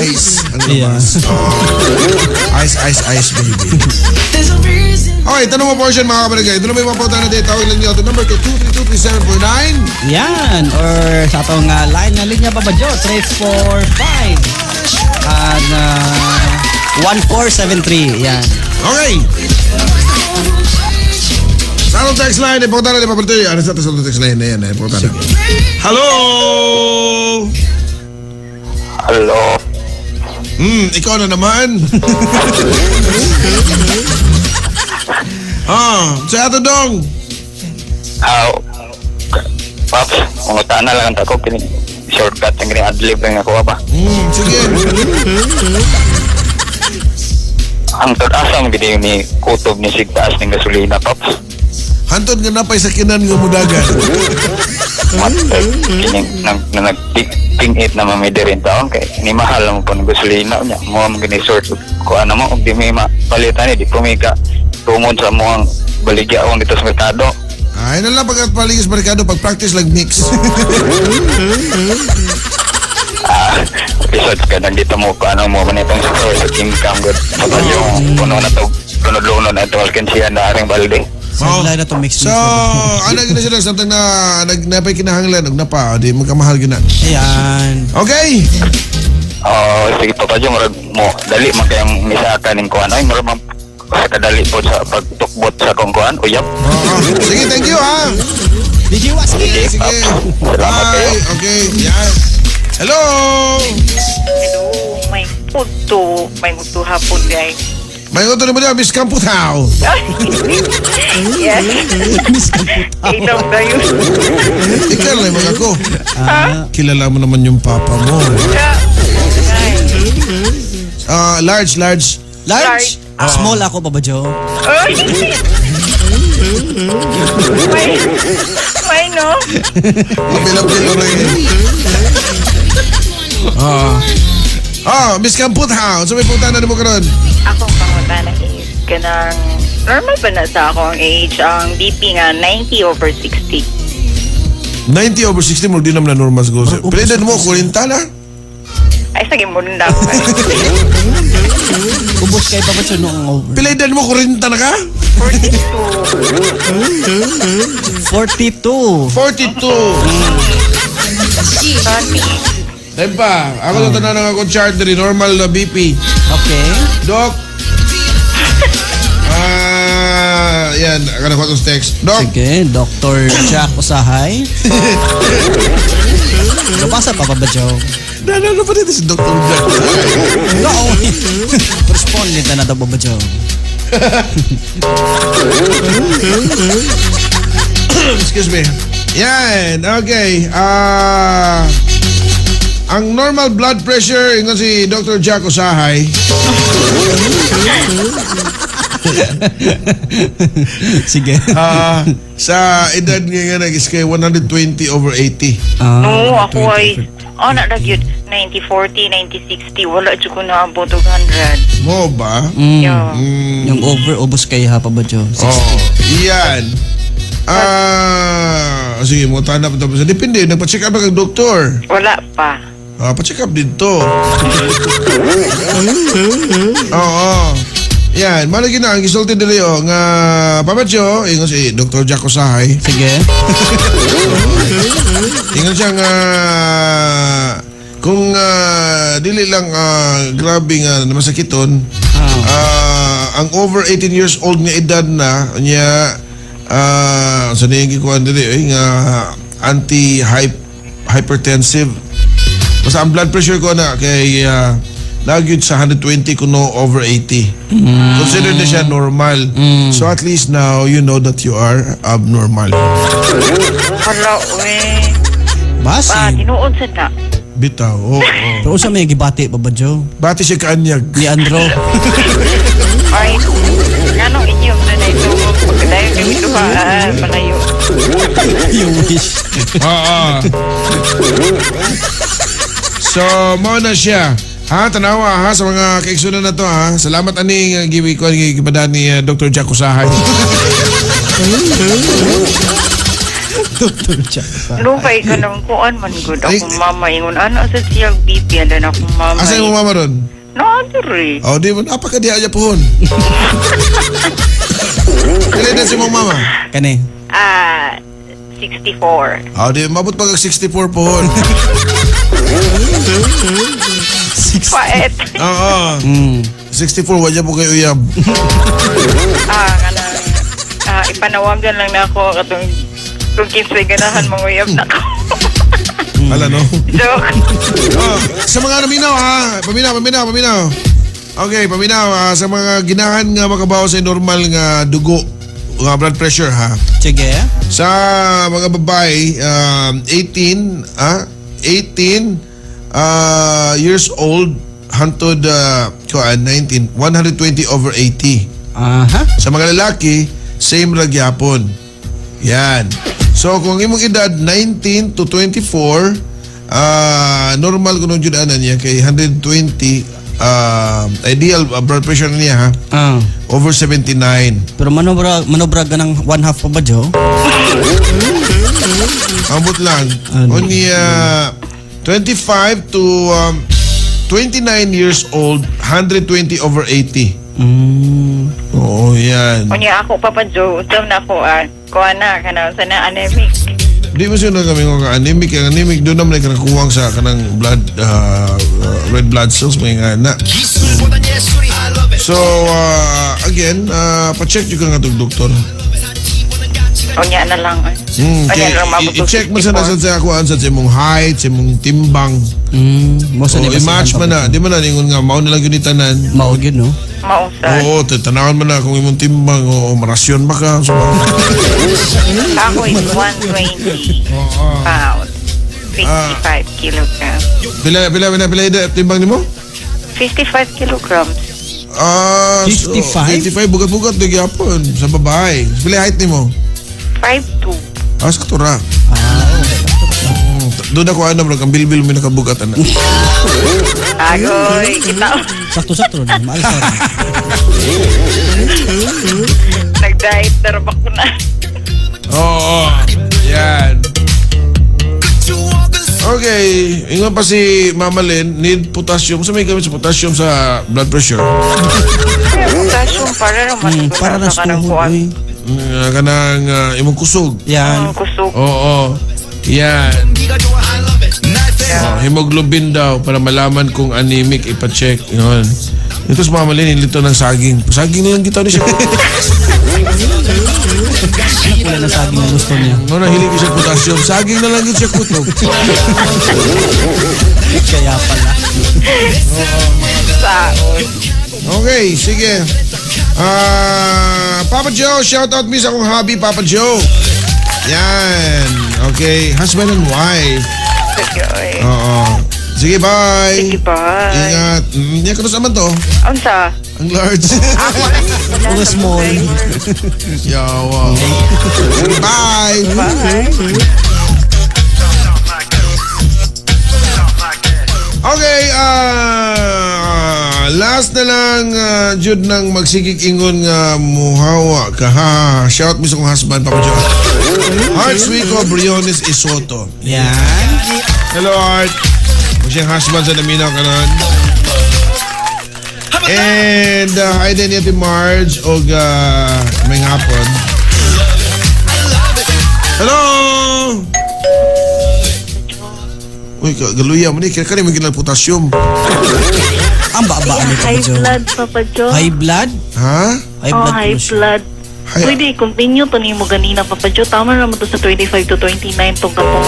Ice. Ang Yeah. labas. Oh. Ice, ice, ice, baby. Okay, tanong mo portion mga kabarangay. Ito na may mapunta na dito. Tawag lang niyo. Ito number 2323749. Yan. Or sa atong line na linya pa ba, Joe? 345. And 1473. Yan. Okay. Sa atong text line, ipunta na papalitoy. Ano sa atong text line na yan? Ipunta na. Hello! Hello. Ikaw na naman. Sa ato dong. Paps, mangutaan na lang ang tako. Kini shortcut ang kini adlib lang ako pa. Sige. Ang tag-asa mo gini ni kutob ni sigtaas ng gasolina, Paps. Hantod nga napay sakinan nga mudagan. Matay, kining nag-tingit na mamidi rin taon kay ni mahal mo po ng gasolina niya. Mo ang gini sort ko ano mo, og di may mapalitan ni di pumika tungod sa mo ang baligyaon dito sa merkado. Ay na lang pag paligis merkado pag practice lang mix. Episode ka nang dito mo ano mo man itong source of income good. Sa yung puno na to, lunod-lunod na ito alkansiya na aring balde. Sa line na to mix. So, ano gina sila samtang na napay kinahanglan og napa di magkamahal gina. Ayan. Okay. Oh, sige Papa Jo, murag mo dali man kayang misaka ning kuan ay murag man sa kadali po sa pagtukbot sa kong kuan uyab. Sige, thank you ha. DJ Waski. Sige, Sige. Salamat kayo. Bye. Okay, yan. Hello. Hello, may punto, may punto hapon guys. May unto naman niya, Miss Kamputaw. Yes. Miss Kamputaw. Ikaw kayo. Ikaw lang mga ko. Kilala mo naman yung papa mo. Large, large. Large? Small ako, Papa Joe. Ay! May no? Apil-apil ko rin. Oh, Miss Kamputhaw, sa may pangutana nimo karon? Akong pangutana is kanang normal ba na sa akong age ang BP nga 90 over 60? 90 over 60 mo di naman na normal siguro. Pero edad mo 40 na. Ay, sige mo na ako. Ubos kay Papa Joe no ang over. Pila edad mo 40 na ka? 42. 42. 42. Sorry. Time pa. Ako na tanan ng akong chart diri normal na BP. Okay. Doc. Ah, yan, ako na ko text. Doc, Sige, Dr. Jack Usahay. Nabasa pa ba, Joe? Naalala pa dito si Dr. Jack. No. Respond na na daw ba, Joe? Excuse me. Yan, okay. Ang normal blood pressure, ingon si Dr. Jack Usahay. Sige. Sa edad nga nga is kay 120 over 80. No, ako ay, oh, na yun, 90-40, 90-60, wala dyan ko naabot og 100. Mo ba? Yeah. Yung over, ubos kay ha pa ba, Joe? Oh, yan. Sige, mo tanap tapos. Depende, nagpa-check up kag doktor. Wala pa. Pa-check up dito. Oo. Yan, malagi na ang gisulti diri oh nga Papa Joe, ingon si Dr. Jack Usahay. Sige. Ingon siya nga kung dili lang grabe nga masakiton, ang over 18 years old nga edad na niya sa niyang gikuan diri eh, nga anti-hypertensive. Basta ang blood pressure ko na kay nagyud sa 120 kuno over 80. Considered na siya normal. So at least now you know that you are abnormal. Hala, uy. Basi. Pa, tinuod sa na. Bitaw. Oo. Oh, Pero usa may gibati pa ba, Joe? Bati siya kaanyag. Ni Andro. Ay, anong inyong na na ito? Pagkadayo kami duha, palayo. You wish. Oo. So, mao na siya. Ha, tanawa ha sa mga kaiksunan na to ha. Salamat ani nga giwi ko ang gipadaan ni Dr. Jack Usahay. Dr. Jack Usahay. Lupay ka nang kuan man good. Akong mama ingon ano sa siyang BP and akong mama. Asa imong mama ron? No, diri. Oh, di mo napakadiha niya pohon. Pila na si mong mama? Kani. 64. Oh, di mabot pag 64 pohon. Paet. Oo. 64 wala po kayo uyab. Kanang ipanawagan lang na ako katong kung kinsay ganahan manguyab na ko. Hala no. Joke. Oh, sa mga naminaw ha, paminaw, paminaw, paminaw. Okay, paminaw ha, sa mga ginahan nga makabaw sa normal nga dugo, nga blood pressure ha. Sige. Sa mga babae, 18 years old hantod 19, 120 over 80. Aha. Sa mga lalaki, same ra gyapon. Yan. So kung imong edad 19 to 24, normal kuno jud ana niya kay 120, ideal blood pressure niya ha. Over 79. Pero manobra ganang one half pa ba, Joe? Ambot lang. Only 25 to 29 years old, 120 over 80. Oo, yan. Unya ako, Papa Joe, utaw na ako, kuha na, kanang sana anemic. Di mo siya na kami nga anemic. Ang anemic doon naman ay kanakuwang sa kanang blood, red blood cells, mga nga na. So, again, pa-check nyo ka nga itong doktor. Unya na lang. Okay. I-check mo sa nasa sa akuan sa imong height, sa imong timbang. I-match man na. Di man na ingon nga mao na lang yun itanan. Mao gyud no. Mao sa. Oo, tanawon man na kung imong timbang o marasyon ba ka. So, ako is 120 pounds. 55 kilograms. Pila timbang nimo? 55 kilograms. 55? So, 55 bugat-bugat di gyapon sa babae. Pila height nimo? 5'2". Sa katura. Doon ako ano, bro, ang bilbil mo nakabugat, anak. Agoy, kita. Sakto-sakto na. Maalis na. Nag-diet na rin ako na. Oo. Yan. Okay. Ingon pa si Mama Lynn, need potassium. Sa may gamit sa potassium sa blood pressure? Potassium para naman. Para na sa kanang tuhod. kuwan. Uy. Kanang imong kusog. Yan. Kusog. Oo. Yan. Oh, hemoglobin daw para malaman kung anemic, ipa-check. Yun. Ito si Mama Lynn, nilito ng saging. Saging na lang kita ni siya. Wala na saging na gusto niya. No, nahilig siya potassium. Saging na lang yun siya kutob. Kaya pala. Saon. Okay, sige. Papa Joe, shout out me sa akong hubby, Papa Joe. Yan. Okay, husband and wife. Sige, oy. Oo. Sige, bye. Sige, bye. Ingat. Yan, kanos naman to. Unsa? Ang large. Mga small. Yawa. Sige, bye. Bye. Okay, last na lang, Jude, nang magsigig ingon nga muhawa ka. Ha, shout me sa kong husband, Papa Joe. Art Suico Briones Isoto. Yan. Hello, Art. Kung siyang husband sa naminaw ka nun. And hi din niya ti Marge og may hapon. Hello! Uy, galuya mo ni. Kaya ka rin may potassium. Ang baba ni Papa High Joe. blood, Papa Joe. High blood? Ha? High Oh, blood high po siya. blood. Hi. Pwede, continue to nimo ganina, Papa Joe. Tama naman to sa 25 to 29 tong katong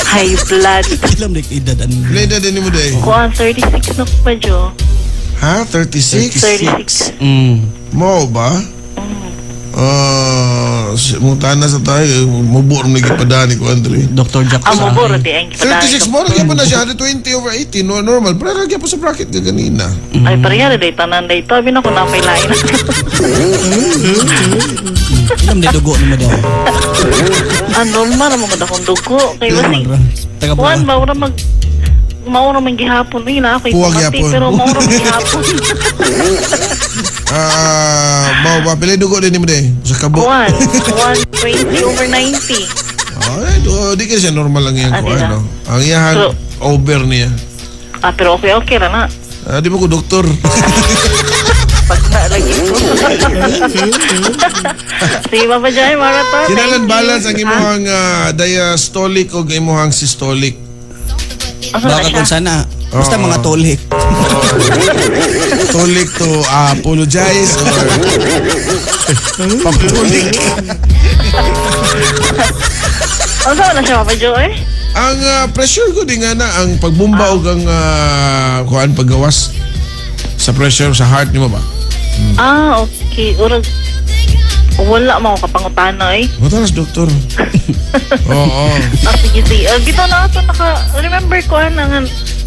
high blood. Ilam na edad ano. Pila din mo day. Kuan, 36 na, Papa Joe. Ha? 36? 36. Mo ba? Mutana sa tayo, mubo rin naging ko, Andre. Dr. Jack Ah, sa mo boro di ang 36 mo, nagyan pa na siya, 120 over 18, no, normal. Pero nagyan pa sa bracket ka ganina. Ay, pareha na day tanan day. Tabi na ko na may lain. Ilam na dugo ni mo daw. Ah, normal naman ko akong dugo. Kay Normal wasi. ra. Taga Kuan, buwa. maura mag maura man gihapon eh na ako Puwag pamati, gihapon. pero maura man gihapon. Mao ba, pila dugo din mo day? Sa kabo. Kuan, 120 over 90. Ay, di kasi siya normal lang yan Ah, ko, di na. ano. Ang iyahan, So- over niya. Ah, pero okay okay ra na. Ah, di ba ko doktor? Pag na lagi ko. Sige, Papa Joy, marathon. Kinahanglan balance ang imuhang diastolic o imuhang systolic. Asa na Baka siya? kung sana. Basta Oo. mga tolik. Tolik to apologize or papulik. Asa na siya, Papa Joy? Ang pressure ko di nga na ang pagbumba og ang kuan paggawas sa pressure sa heart nimo ba? Ah, okay. Urag, wala mo ako kapangutana eh. Matalas doktor. Oo. Ah, sige, sige. Bitaw na ato naka, remember ko ana nga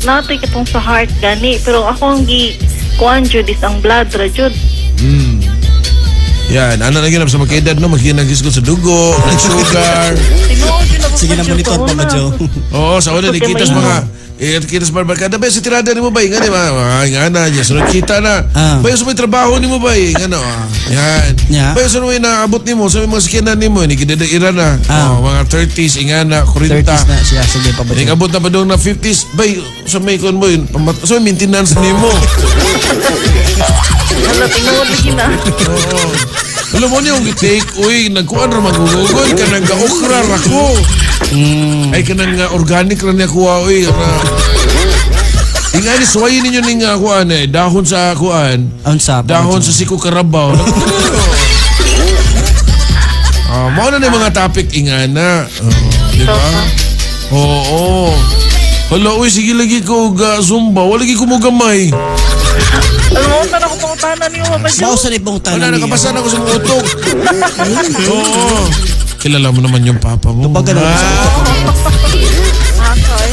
natoy katong sa heart gani, pero ako ang gi kuan jud is ang blood ra jud. Yan, ano na ginap sa magkaedad no, magkinagis ko sa dugo, blood sugar. Tinuod jud na Sige na Papa Joe, monitor sa Papa una. Joe. Oo, sa una nikitas mga kitas barbarkada ba sa tirada nimo ba nga di ba? Ah, nga na, yes, sunod kita na. Ah. Bayo sa may trabaho nimo ba nga no. Ah, yan. Yeah. Bayo sa may naabot nimo sa may mga sakyanan nimo ni ira na. Ah. Oh, mga 30s ingana, 40. 30s na siya. Sige Papa Joe. Abot na pa doon na 50s, bay sa may kon mo yun, sa may maintenance nimo. Hala, tinuod lagi na. Oo. Alam mo niyo, take, uy, nagkuan ra magugugon, kanang ga-okra ra ko. Ay, kanang organic ra niya kuha, uy. Ra. Ingani, suwayin ninyo ning kuan eh, dahon sa kuan, Unsa Papa dahon Joe? sa siko karabaw. Ah, mao na ni mga topic ingana. Oh, di ba? Oo. Hala, uy, sige lagi ko og Zumba. Wala lagi ko mo gamay. Alam mo, saan ako pangutana niyo, Papa Joe? Mao sa ibang Wala, tanan niya. nakabasa na ako sa mga utok. Oo. Kilala mo naman yung papa mo. Tubagan ako sa utok. Okay.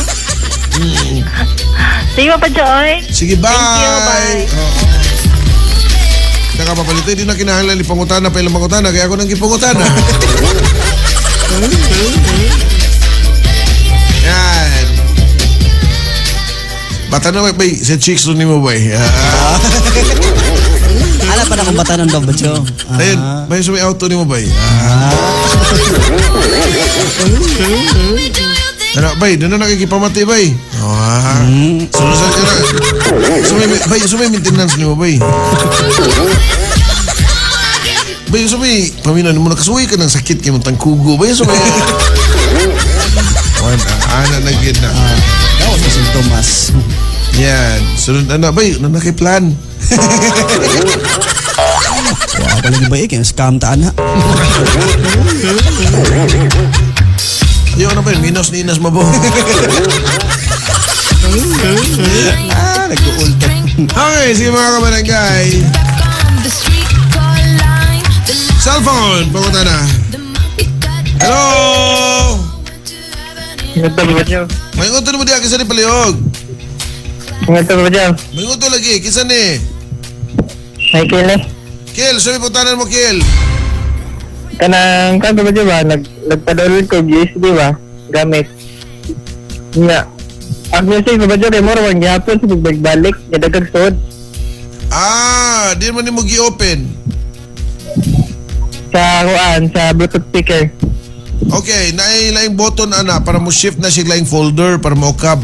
Sige, Papa Joy. Sige, bye. Thank you, bye. Oo. Nakapapalito, hindi na kinahanglan ni pangutana pa ilang pangutana, kaya ako nang gipangutana. Yan. Bata na bay, sa chicks rin mo bay. Ah. Ala pa na kung bata ng dog ba siya? Ayun, bay sa may auto ni mo bay. Ah. Ano, bay, doon na nakikipamati bay. Ah. Sunod ka na. So may, bay, so may maintenance ni mo bay. Bay, so may paminan mo nakasuwi ka ng sakit kay mong tangkugo. Bay, so may Wan, ana na gid na. Daw sa sintomas. Yan. Sunod ana bay, na nakiplan. Wow, palagi ba eh, kaya scam ta ana. Ayaw na ba yun? Minos ni Inas mabo. Ah, nag-uulto. Okay, sige mga kabarangay. Cellphone, pamunta na. Hello! Ingat ba dyan? May nguto na mo diya, kisa ni Palihog. Ingat ba dyan? May nguto lagi, kisa ni. Michael eh. Kiel, sabi putanan mo, Kiel. Kanang kan ba dyan ba? Nagpa-download ko USB ba? Gamit. Nga. Ang music ba dyan? Kay Morwan, gihapon sa pagbalik. Nidagag suod. Ah, di man ni mo gi-open. Sa kuan, sa Bluetooth speaker. Okay, naay laing button ana para mo shift na siya laing folder para mo okab.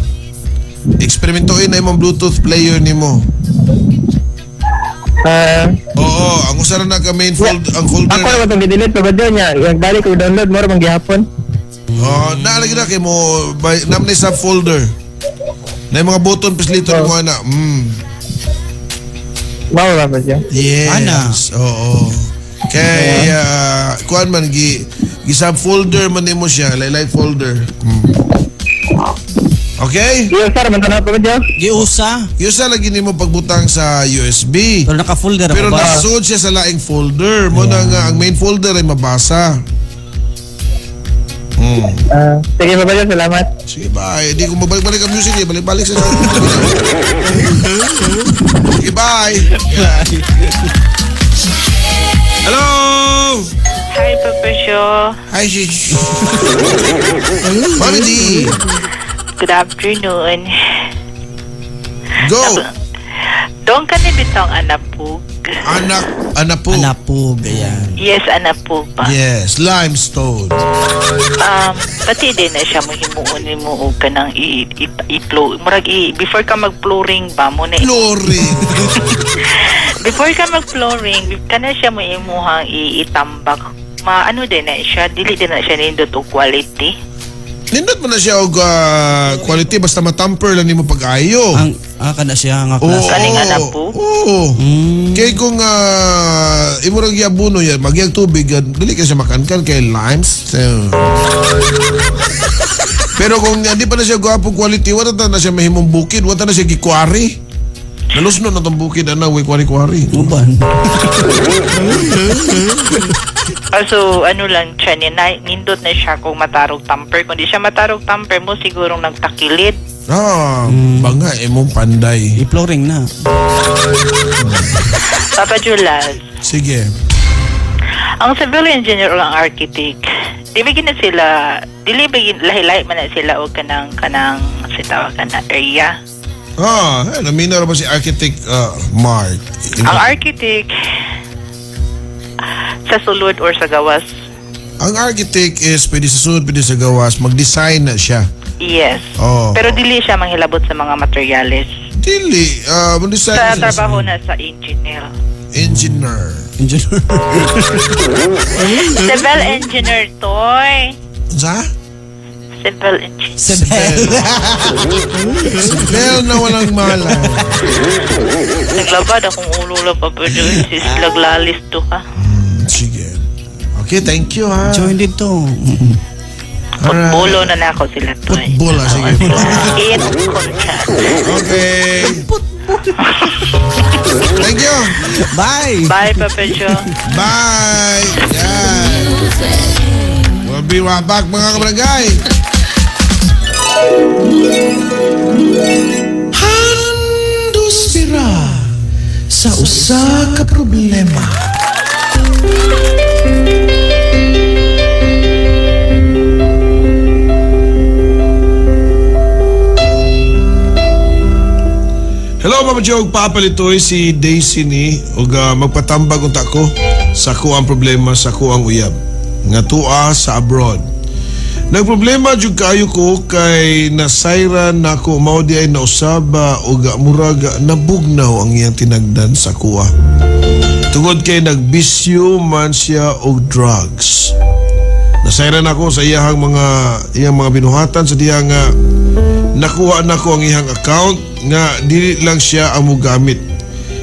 Eksperimentuin na imong Bluetooth player nimo. Oo, ang usa ra na ka main folder, ang folder. Ako na ba itong gidelete pa ba dyan niya? Nagbalik ko download, Morwan gihapon. Oh, naalagi na kay mo by nam na subfolder. Na yung mga button pislito mo ana. Mao ba ba siya? Yes. Ana. Oo. Kay kuan man gi gi subfolder man nimo siya, laylay folder. Okay? Iyo sir, man tanaw pa ba dyan? Giusa. Usa lagi nimo pagbutang sa USB. Pero naka-folder Pero ako ba? nasuod siya sa laing folder. Mo na nga ang main folder ay mabasa. Sige pa ba dyan? Salamat. Sige, bye. Hindi ko mabalik-balik ang music eh. Balik-balik sa Sige, bye. Hello! Hi, Papa Sho. Hi, Shish. Mami D. Good afternoon. Go! Doon ka ni bitong anapug. Anak, anapog. Anapog, ayan. Yes, anapug ba? Yes, limestone. Pati din na siya mo himuon nimo og kanang i-flow. Murag before ka mag-flooring ba mo na Flooring. Before ka mag-flooring, kana siya mo imuhang itambak. Maano din na siya, dili din na siya nindot og quality. Nindot mo na siya og quality basta matamper lang nimo pag-ayo. Ang kana siya nga klase. Kaning anapog? Oo. Kay kung imo ra giabuno yan, magyag tubig, yan, dili ka siya makankan kay limestone. Pero kung hindi pa na siya gwapong quality, wala ta na siya mahimong bukid, wala ta na siya gikwari. Nalusno na tong bukid, ana, way kwari-kwari. Uban. Also, ano lang siya, nindot na siya kung matarog tamper. Kung di siya matarog tamper mo, sigurong nagtakilid. Ah, banga, imong panday. I-flooring na. Papa Julas, Sige. ang civil engineer o ang architect, di ba gina sila, dili ba lahi-lahi man na sila o kanang sitawa ka na area. Ah, namina ra ba si architect Mark? Ang architect, sa sulod or sa gawas. Ang architect is pwede sa sulod, pwede sa gawas, mag-design na siya. Yes. Oh. Pero dili siya manghilabot sa mga materyales. Dili, mag-design Sa siya. trabaho na sa engineer. Engineer. Engineer. Civil engineer, toy. Sa? Civil engineer. Sebel. Sebel na walang malay. Naglabad akong ulo lang pa pero sis laglalis to ka. Sige. Okay, thank you ha. Join dito. Alright. Putbulo na na ako sila toy. Putbola, sige. In contract. Okay. Thank you. Bye. Bye, Papa Joe. Bye. Yan. We'll be right back mga kabarangay. Handus bira sa usa ka problema. Hello, Papa Joe. Papalitoy si Daisy ni ug magpatambag unta ko sa ko ang problema sa ko ang uyab nga tua sa abroad. Nagproblema jud kaayo ko kay nasayran nako mao di ay nausab ug murag nabugnaw ang iyang tinagdan sa kuha. Tungod kay nagbisyo man siya og drugs. Nasayran ako sa iyang mga binuhatan sa diha nga nakuha nako ang iyang account nga dili lang siya ang mogamit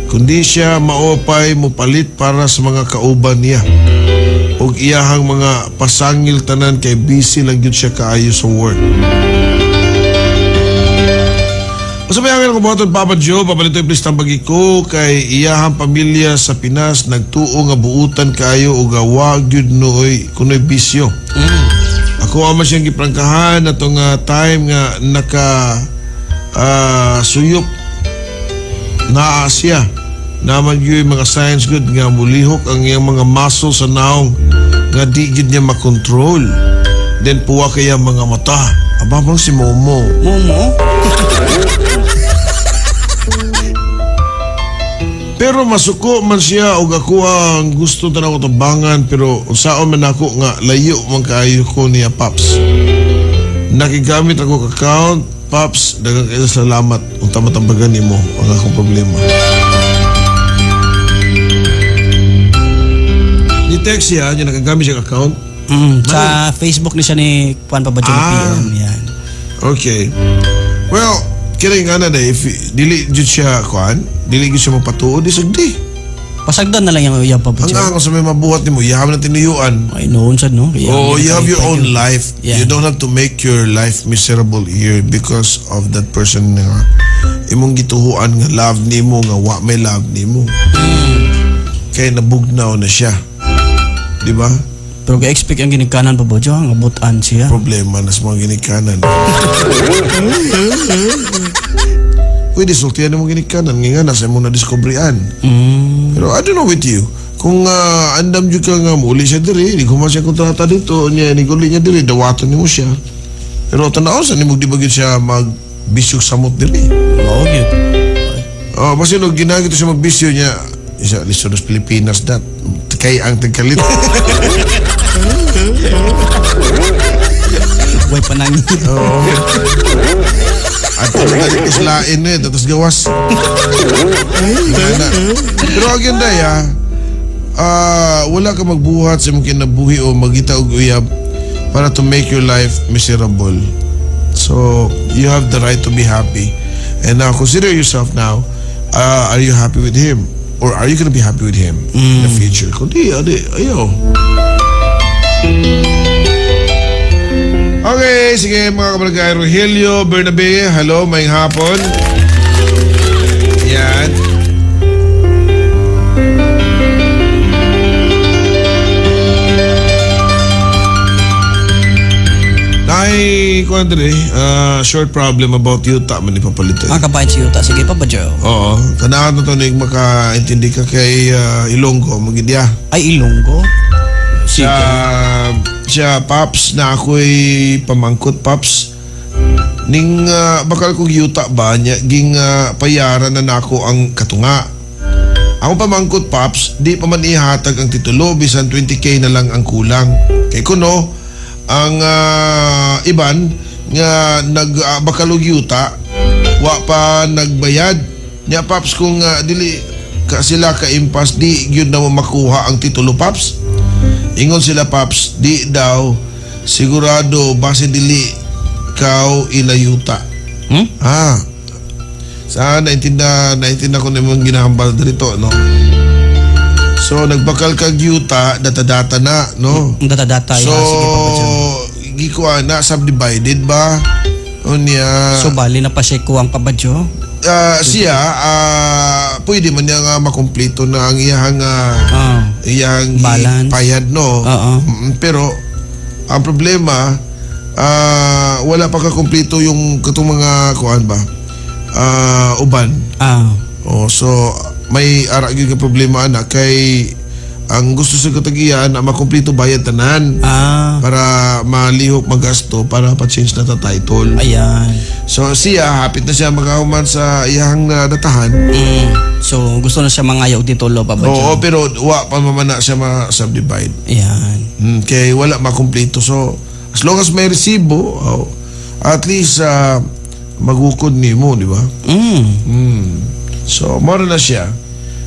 kundi siya maopay mopalit para sa mga kauban niya ug iyahang mga pasangil tanan kay busy lang gyud siya kaayo sa work. Masabi ang buhaton, Papa Joe, papalitoy please tambagi ko kay iyahang pamilya sa Pinas nagtuo nga buutan kaayo ug wa gyud nooy kunoy bisyo. Ako ama siyang giprangkahan atong time nga naka suyop naa siya. Naman gyud mga signs good nga mulihok ang iyang mga muscle sa naong nga di gyud niya makontrol. Then puwa kaya mga mata. Aba bang si Momo? Momo? Pero masuko man siya og ako ang gusto tanaw ko tabangan pero unsaon man ako nga layo man kaayo ko niya, Paps. Nakigamit ako account, Paps, daghang kaayo salamat unta matambagan nimo ang akong problema. Ni text siya, niya nakagamit siya account. Sa Facebook ni siya ni Juan Papa Joe PM yan. Okay. Well, kini nga na if dili jud siya kuan, dili gyud siya mapatuo di sagdi. Pasagdan na lang yung uyab, Papa Joe. Ang sa may mabuhat nimo, you have na tinuyuan. Ay, noon sad no. Oh, you have your own life. Yeah. You don't have to make your life miserable here because of that person nga imong gituhuan nga love nimo nga wa may love nimo. Kay nabugnaw na siya. Di ba? Pero ga-expect ang ginikanan, Papa Joe, ang abutan siya. Problema na sa mga ginikanan. Pwede sultian mo ginikanan nga nasa imong na-discoveryan. Pero I don't know with you. Kung andam jud ka nga muli siya diri, di kuman siya kontrata dito, niya ni guli niya diri, dawaton nimo siya. Pero tanaw sa nimo di ba gyud siya magbisyog samot diri. Mao gyud. Oh, basta no ginagito siya magbisyo niya, isa lisod sa Pilipinas dat. Kay ang tagkalit. Way panangit. Oo. At talaga islain na tapos gawas. Pero again daya, wala ka magbuhat sa imong kinabuhi o magita og uyab para to make your life miserable. So, you have the right to be happy. And now, consider yourself now, are you happy with him? Or are you gonna be happy with him in the future? Kundi, ayaw. Okay, sige mga kabarangay. Rogelio Bernabe, hello, may hapon. Yan. Nay, kuwan diri, short problem about yuta man ipapalitoy. Ah, kabayan si yuta. Sige, Papa Joe. Oo. Kanahan na to nig makaintindi ka kay Ilonggo, magidya. Ay, Ilonggo? Sige. Siya, Paps, na ako'y pamangkot, Paps. Ning bakal kong yuta ba niya, ging payaran na nako ang katunga. Ang pamangkot, Paps, di pa man ihatag ang titulo, bisan 20K na lang ang kulang. Kay kuno, ang iban nga nagbakalog yuta, wa pa nagbayad. Nya, Paps, kung dili ka sila ka-impas, di yun na makuha ang titulo, Paps. Ingon sila, Paps, di daw sigurado base dili kau ilayuta. Hmm? Ah. Sa naintinda ko namang ginahambal dito, no? So nagbakal kag yuta, data-data na, no? Ang data-data, so, ya, sige, Papa Joe. Gikuha na, subdivided ba? O niya. So bali na pa siya ko ang Papa Joe? Siya, pwede man niya nga makumpleto na ang iyang iyang balance. Payad, no? Oo. Pero ang problema, wala pa kakumpleto yung katong mga kuan ba? Uban. Ah. Oh, so may ara gyud ka problema ana kay Ang gusto sa katagiyan na makumpleto bayad tanan para malihok magasto para pa-change na ta title. Ayan. So siya hapit na siya makahuman sa iyang datahan. So gusto na siya mangayaw titulo, Papa Oo, Joe. pero wa pa man na siya ma-subdivide. Ayan. Kay wala makumpleto. So as long as may resibo, oh, at least magukod nimo, di ba? So mao na siya.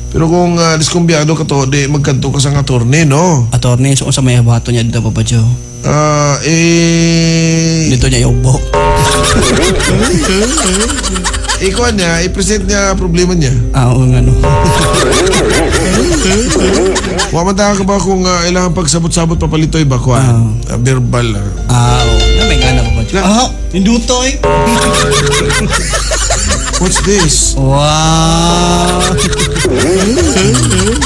Pero kung diskumbiyado ka to, di magkanto ka sa attorney, no? Attorney, so unsa may buhaton niya dito, Papa Joe? Dito niya iubok. Ikaw niya, i-present niya problema niya. Ah, oo nga no. Wa man ta ka ba kung ilang pagsabot-sabot papalitoy ba kuan? Verbal. Ah, oo. Na may nga na, Papa Joe. Ah, indutoy. What's this? Wow.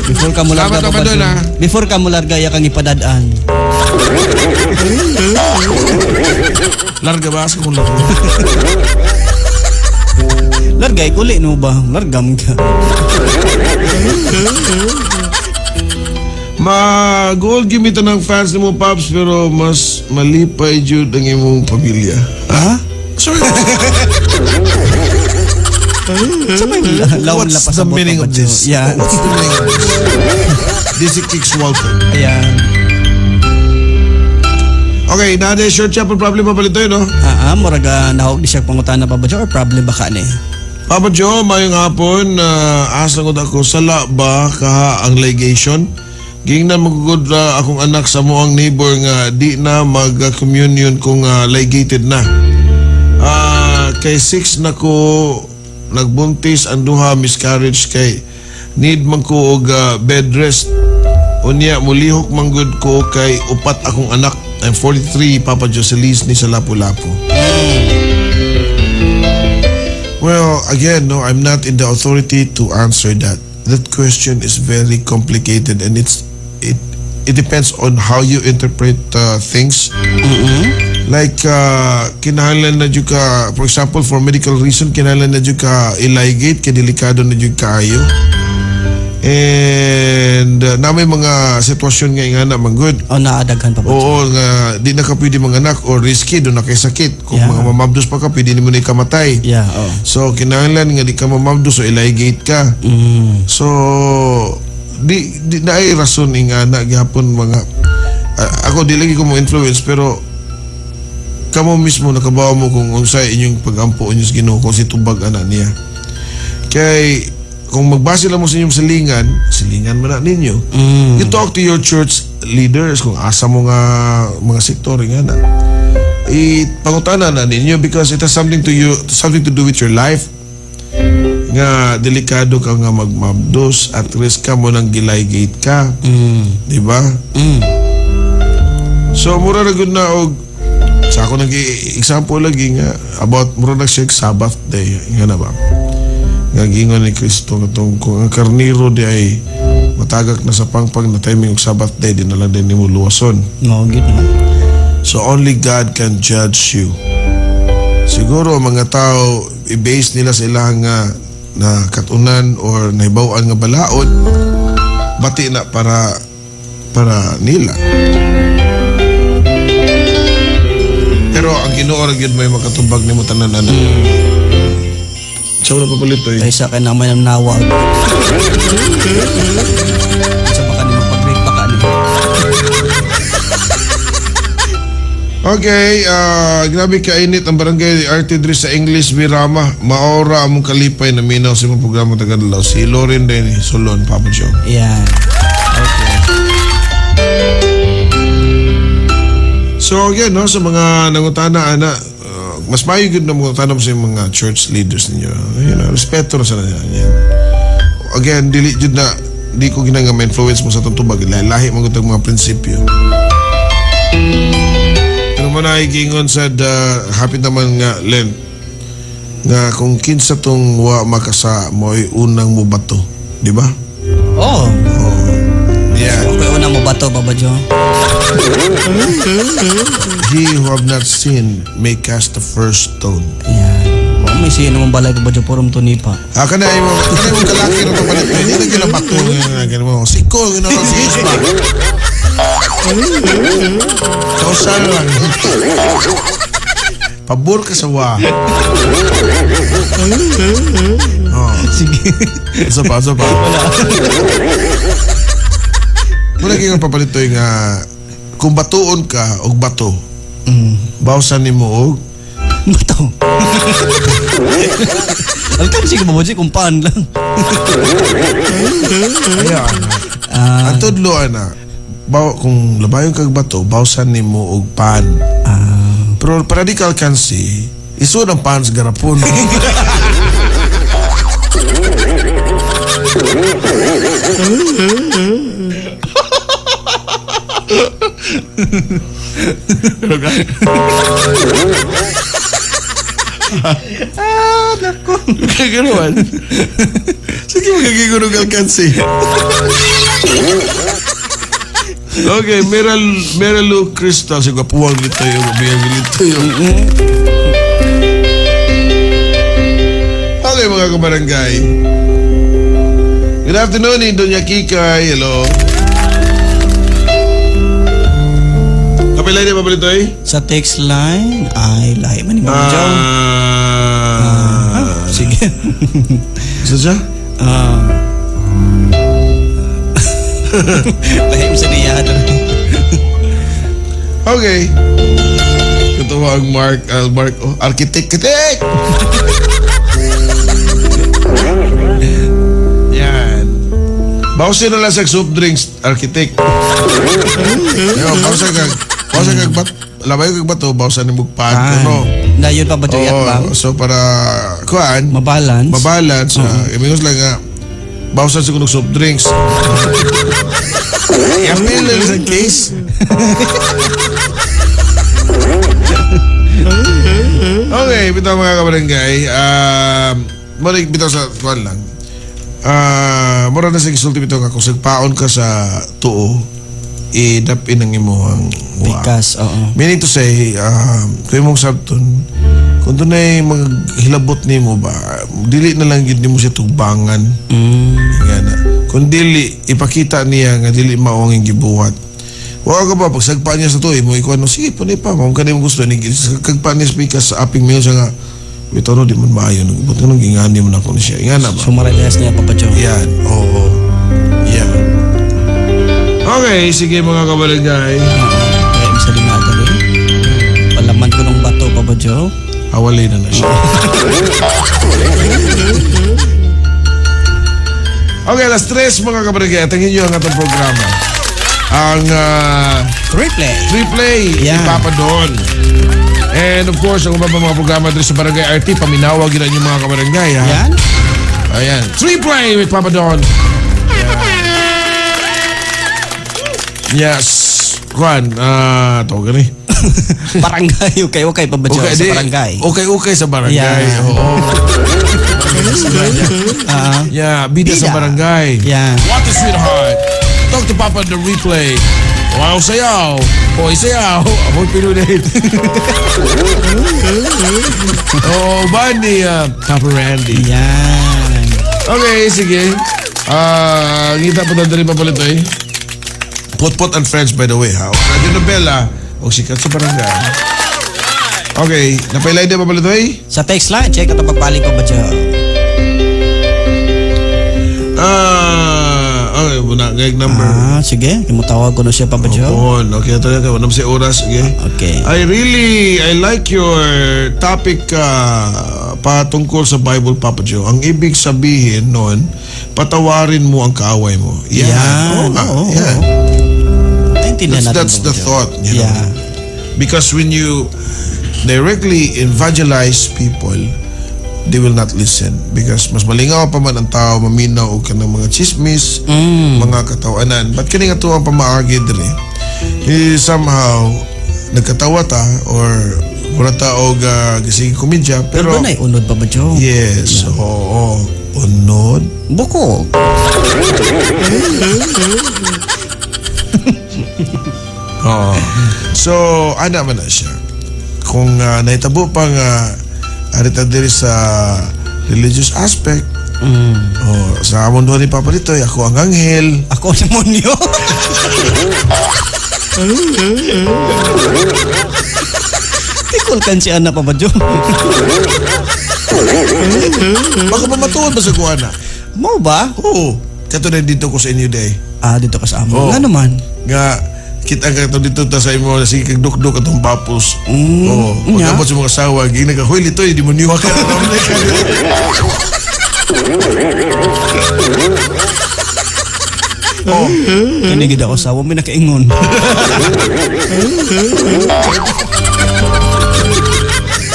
Before ka mularga, Salamat, Papa Papa Joe. Don, ah. Before ka mularga, ya kang ipadad-an. Larga ba? Asa kung larga? Larga, ikuli no ba? Larga mo ka. Ma-gold gimitan ng fans ni mo, Paps, pero mas malipay jud ang imong pamilya. Ha? Sorry. Sa may lawan What's la the pasabot, meaning of Papa Joe. this? Yeah. What's the meaning of this? This is Kicks Walter. Ayan. Okay, na short chapel problem pa palitoy, no? Ah, murag nahog di siya pangutana, Papa Joe, or problem ba ka ni? Papa Joe, mayong hapon, asa ko ako, sala ba kaha ang ligation? Gingnan magugod akong anak sa moang neighbor nga di na mag-communion kung ligated na. Kay 6 na ko nagbuntis ang duha miscarriage kay need man ko og bed rest. Unya mulihok man gud ko kay upat akong anak. I'm 43, Papa Jocelyn ni sa Lapu-Lapu. Well, again, no, I'm not in the authority to answer that. That question is very complicated and it depends on how you interpret things. Like kinahanglan na jud ka, for example, for medical reason, kinahanglan na jud ka i-ligate kay delikado na jud kaayo. And na may mga sitwasyon nga ingana man good. O naadaghan pa ba? Oo, nga di na ka pwede manganak or risky doon na kay sakit. Kung mga mamabdos pa ka, pwede nimo na ikamatay. Yeah, oh. So kinahanglan nga di ka mamabdos so i-ligate ka. So di naay rason ingana gihapon mga ako di lagi ko mo influence pero kamo mismo nakabawa mo kung unsay inyong pagampo inyo sa Ginoo kung si tubag ana niya. Kay kung magbase lang mo sa inyong silingan, silingan man na ninyo. You talk to your church leaders kung asa mo nga mga sektor nga na. Ipangutana na ninyo because it has something to you, something to do with your life. Nga delikado ka nga magmabdos at risk ka mo nang giligate ka. Di ba? So mura na gud na og sa ako nag example lagi nga about mura na siya Sabbath day nga na ba? Nga giingon ni Kristo katong kung ang karniro di ay matagak na sa pangpang na timing og Sabbath day di na lang din nimo luwason. No, gid no. So only God can judge you. Siguro mga tao i-base nila sa ilang na katunan or nahibaw-an nga balaod bati na para nila. Pero ang Ginoo ra gyud may makatubag nimo tanan ana. Sa wala papalitoy. Kaysa kay naman ang nawag. Sa baka ni mapag-break pa ka ni. Okay, grabe kainit ang barangay RT diri sa English Birama. Maora among kalipay na minaw sa imong programa tagadlaw. Si Lauren din Solon, Papa Joe. Yeah. Okay. So again, no, sa mga nangutana ana, mas maayo gyud na mangutana mo sa mga church leaders ninyo. You know, respeto na sa yan. Again, dili jud na di ko ginanga ma-influence mo sa atong tubag. Lahi man gud mga prinsipyo. Pero mo na giingon sa hapit naman nga Lent nga kung kinsa tong wa makasa mo'y unang mubato, di ba? Oh. Yeah. Okay, unang mubato, Baba Joe. He who have not sinned may cast the first stone. Yeah. May siya namang balay pa ba dyan, puro to nipa. Ah, kana imo, kana imo kalaki ra papalit. Hindi na kila bato nga nga mo. Siko nga na si Isma. Kausal lang. Pabor ka sa wa. Oh. Sige. Isa pa, isa pa. Wala. Muna kaya nga papalitoy nga kung batuon ka og bato, bawsan nimo og Bato. Alkan sige ba kung paan lang. Ayan. Ang tudlo ana, baw kung labayon kag bato, bawsan nimo og pan. Pero para di ka alkansi, isod ang pan sa garapon. Ah, nako. Kaganuan. Sige, magiging og alkansi. Okay, Meralu Crystal. Sige, puwang dito yung biyang dito yung. Okay, mga kabarangay. Good afternoon, Doña Kikay. Hello. Kapilay niya papalitoy? Sa text line, ay, lahi man ni Ma'am Jo. Sige. Isa siya? Lahi mo sa niya. Okay. Katawa ang Mark, Mark, oh, architect, architect! Yan. Bawsin na lang sa soft drinks, architect. Yo, bawsan kag, bat, labay kag bato, bawsan ni mugpad, no? Na yun pa ba Jo, Oo, bang? so para, kuan, Mabalance. mabalance, imingos lang nga, bawsan sa kunog soft drinks. I-appeal na sa case. Okay, bitaw mga kabarangay. Muna bitaw sa kuan lang. Mura na sa gisulti bitaw nga kung sagpaon ka sa tuo, i-dap-in ang imuhang wa. Pikas, oo. Meaning to say, kung imong sabton, kung dunay maghilabot nimo ba, dili na lang gid nimo siya tugbangan. Nga na. Kung dili, ipakita niya nga dili mao ang gibuhat. Wa ka ba pagsagpa niya sa tuo, mo ikuan mo, sige punay pa, mao kanimo gusto ni kagpa niya sa pikas sa aping mail siya nga bitaw no di man maayo, but nganong gingani mo na ko ni siya. Ingana ba? Sumarelehas niya Papa Joe. Yan, oo. Yan. Okay, sige mga kabarangay. Kaya isa din natin eh. Palaman ko ng bato, Papa Joe. Awalay na na siya. Okay, alas 3 mga kabarangay. Tingin nyo ang atong programa. Ang Replay. Replay Yeah. ni Papa Don. And of course, ang iba pa mga programa dito sa Barangay RT, paminawag yun ang mga kabarangay. Ha? Yan. Ayan. Replay with Papa Don. Yeah. Yes. Juan, tawag ka ni. Barangay, okay, okay, Papa Joe, sa barangay. Okay, okay sa barangay. Yeah. Oo. Yeah, bida sa Bida. barangay. Yeah. What a sweetheart. Talk to Papa the replay. Wow, sayaw. Hoy, sayaw. Aboy pinulit. Oh, ba ni Papa Randy. Yan. Okay, sige. Ngita po na dali pa pala ito eh. Put-Put and Friends, by the way, ha? Radio Novela, o sikat sa barangay. Okay, napailay din pa pala ito eh? Sa text line, check at pagpaling ko ba dyan? Okay, muna, gag number. Sige, kimutawag ko na siya, Papa Joe. Opo, okay, ito na, wala si oras, sige. Okay. I like your topic patungkol sa Bible, Papa Joe. Ang ibig sabihin nun, patawarin mo ang kaaway mo. Yan. Yan. Oo nga, Oo, yan. Naintindihan natin, That's the Papa Joe. thought, you know. Yeah. Because when you directly evangelize people, they will not listen. Because mas malingaw pa man ang tao, maminaw o kanang mga chismis, mga katawanan. But kini nga tuwang pamaagi diri, eh, somehow, nagkatawa ta or mura ta og gising komedya, Pero pero ba na'y unod, Papa Joe? Yes, oo. Unod? Buko. Oo. So, ana man na siya. Kung nahitabo pa nga Arita diri sa religious aspect. Oh, sa amon duha ni Papa Litoy, ako ang anghel. Ako ang demonyo. Tikol kan si Ana pa ba, Jo? Baka pamatuod ba sa kuana? Mo ba? Oo. Kato na dito ko sa inyo day. Ah, dito ka sa amo. Oo. Nga naman. Nga kita ka to dito ta sa imo sige kag dukduk atong papos. Oo. Nya. Pagkabot sa mga asawa, gina ka, "Hoy Litoy, demonyo ka." Oh, Kani gid ako sa may nakaingon.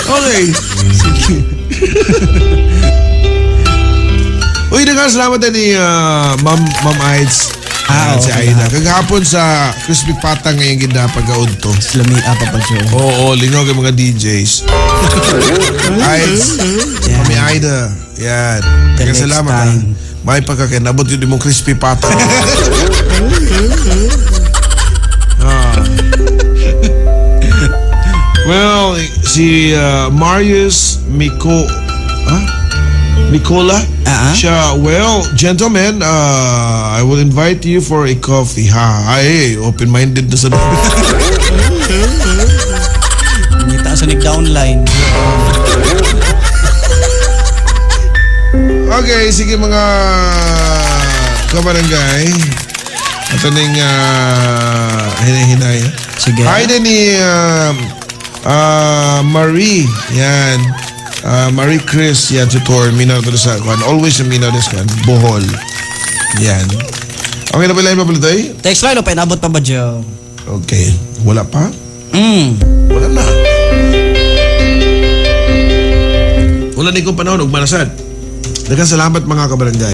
Okay. Sige. Uy, daghang salamat din ni Ma'am Ma'am Aids. Ah, si okay. Aida. Kagahapon sa Crispy Pata ngayon gina pagkaudto. Lami apa pa, Jo. Oo, lingaw kay mga DJs. Aids. Mami Aida. Yan. The Daghang next salamat ha. time. May pagkakinabot yun mong crispy pata. Ah. Well, si Marius Miko, huh? Mikola? Ah, ah. Siya, well, gentlemen, I will invite you for a coffee. Ha, ay, open-minded na sa Ngita sa nag-downline. Okay, sige mga kabarangay. Ito ning hinahinay. Sige. Hi din ni Marie. Yan. Marie Chris. Yan, si Tor. Minaw to sa kwan. Always na minaw sa kwan. Bohol. Yan. Okay na ba line pa pala? Text line o painabot pa ba, Jo? Okay. Wala pa? Wala na. Wala na ikong panahon. Ugma na sad. Daghang salamat mga kabarangay.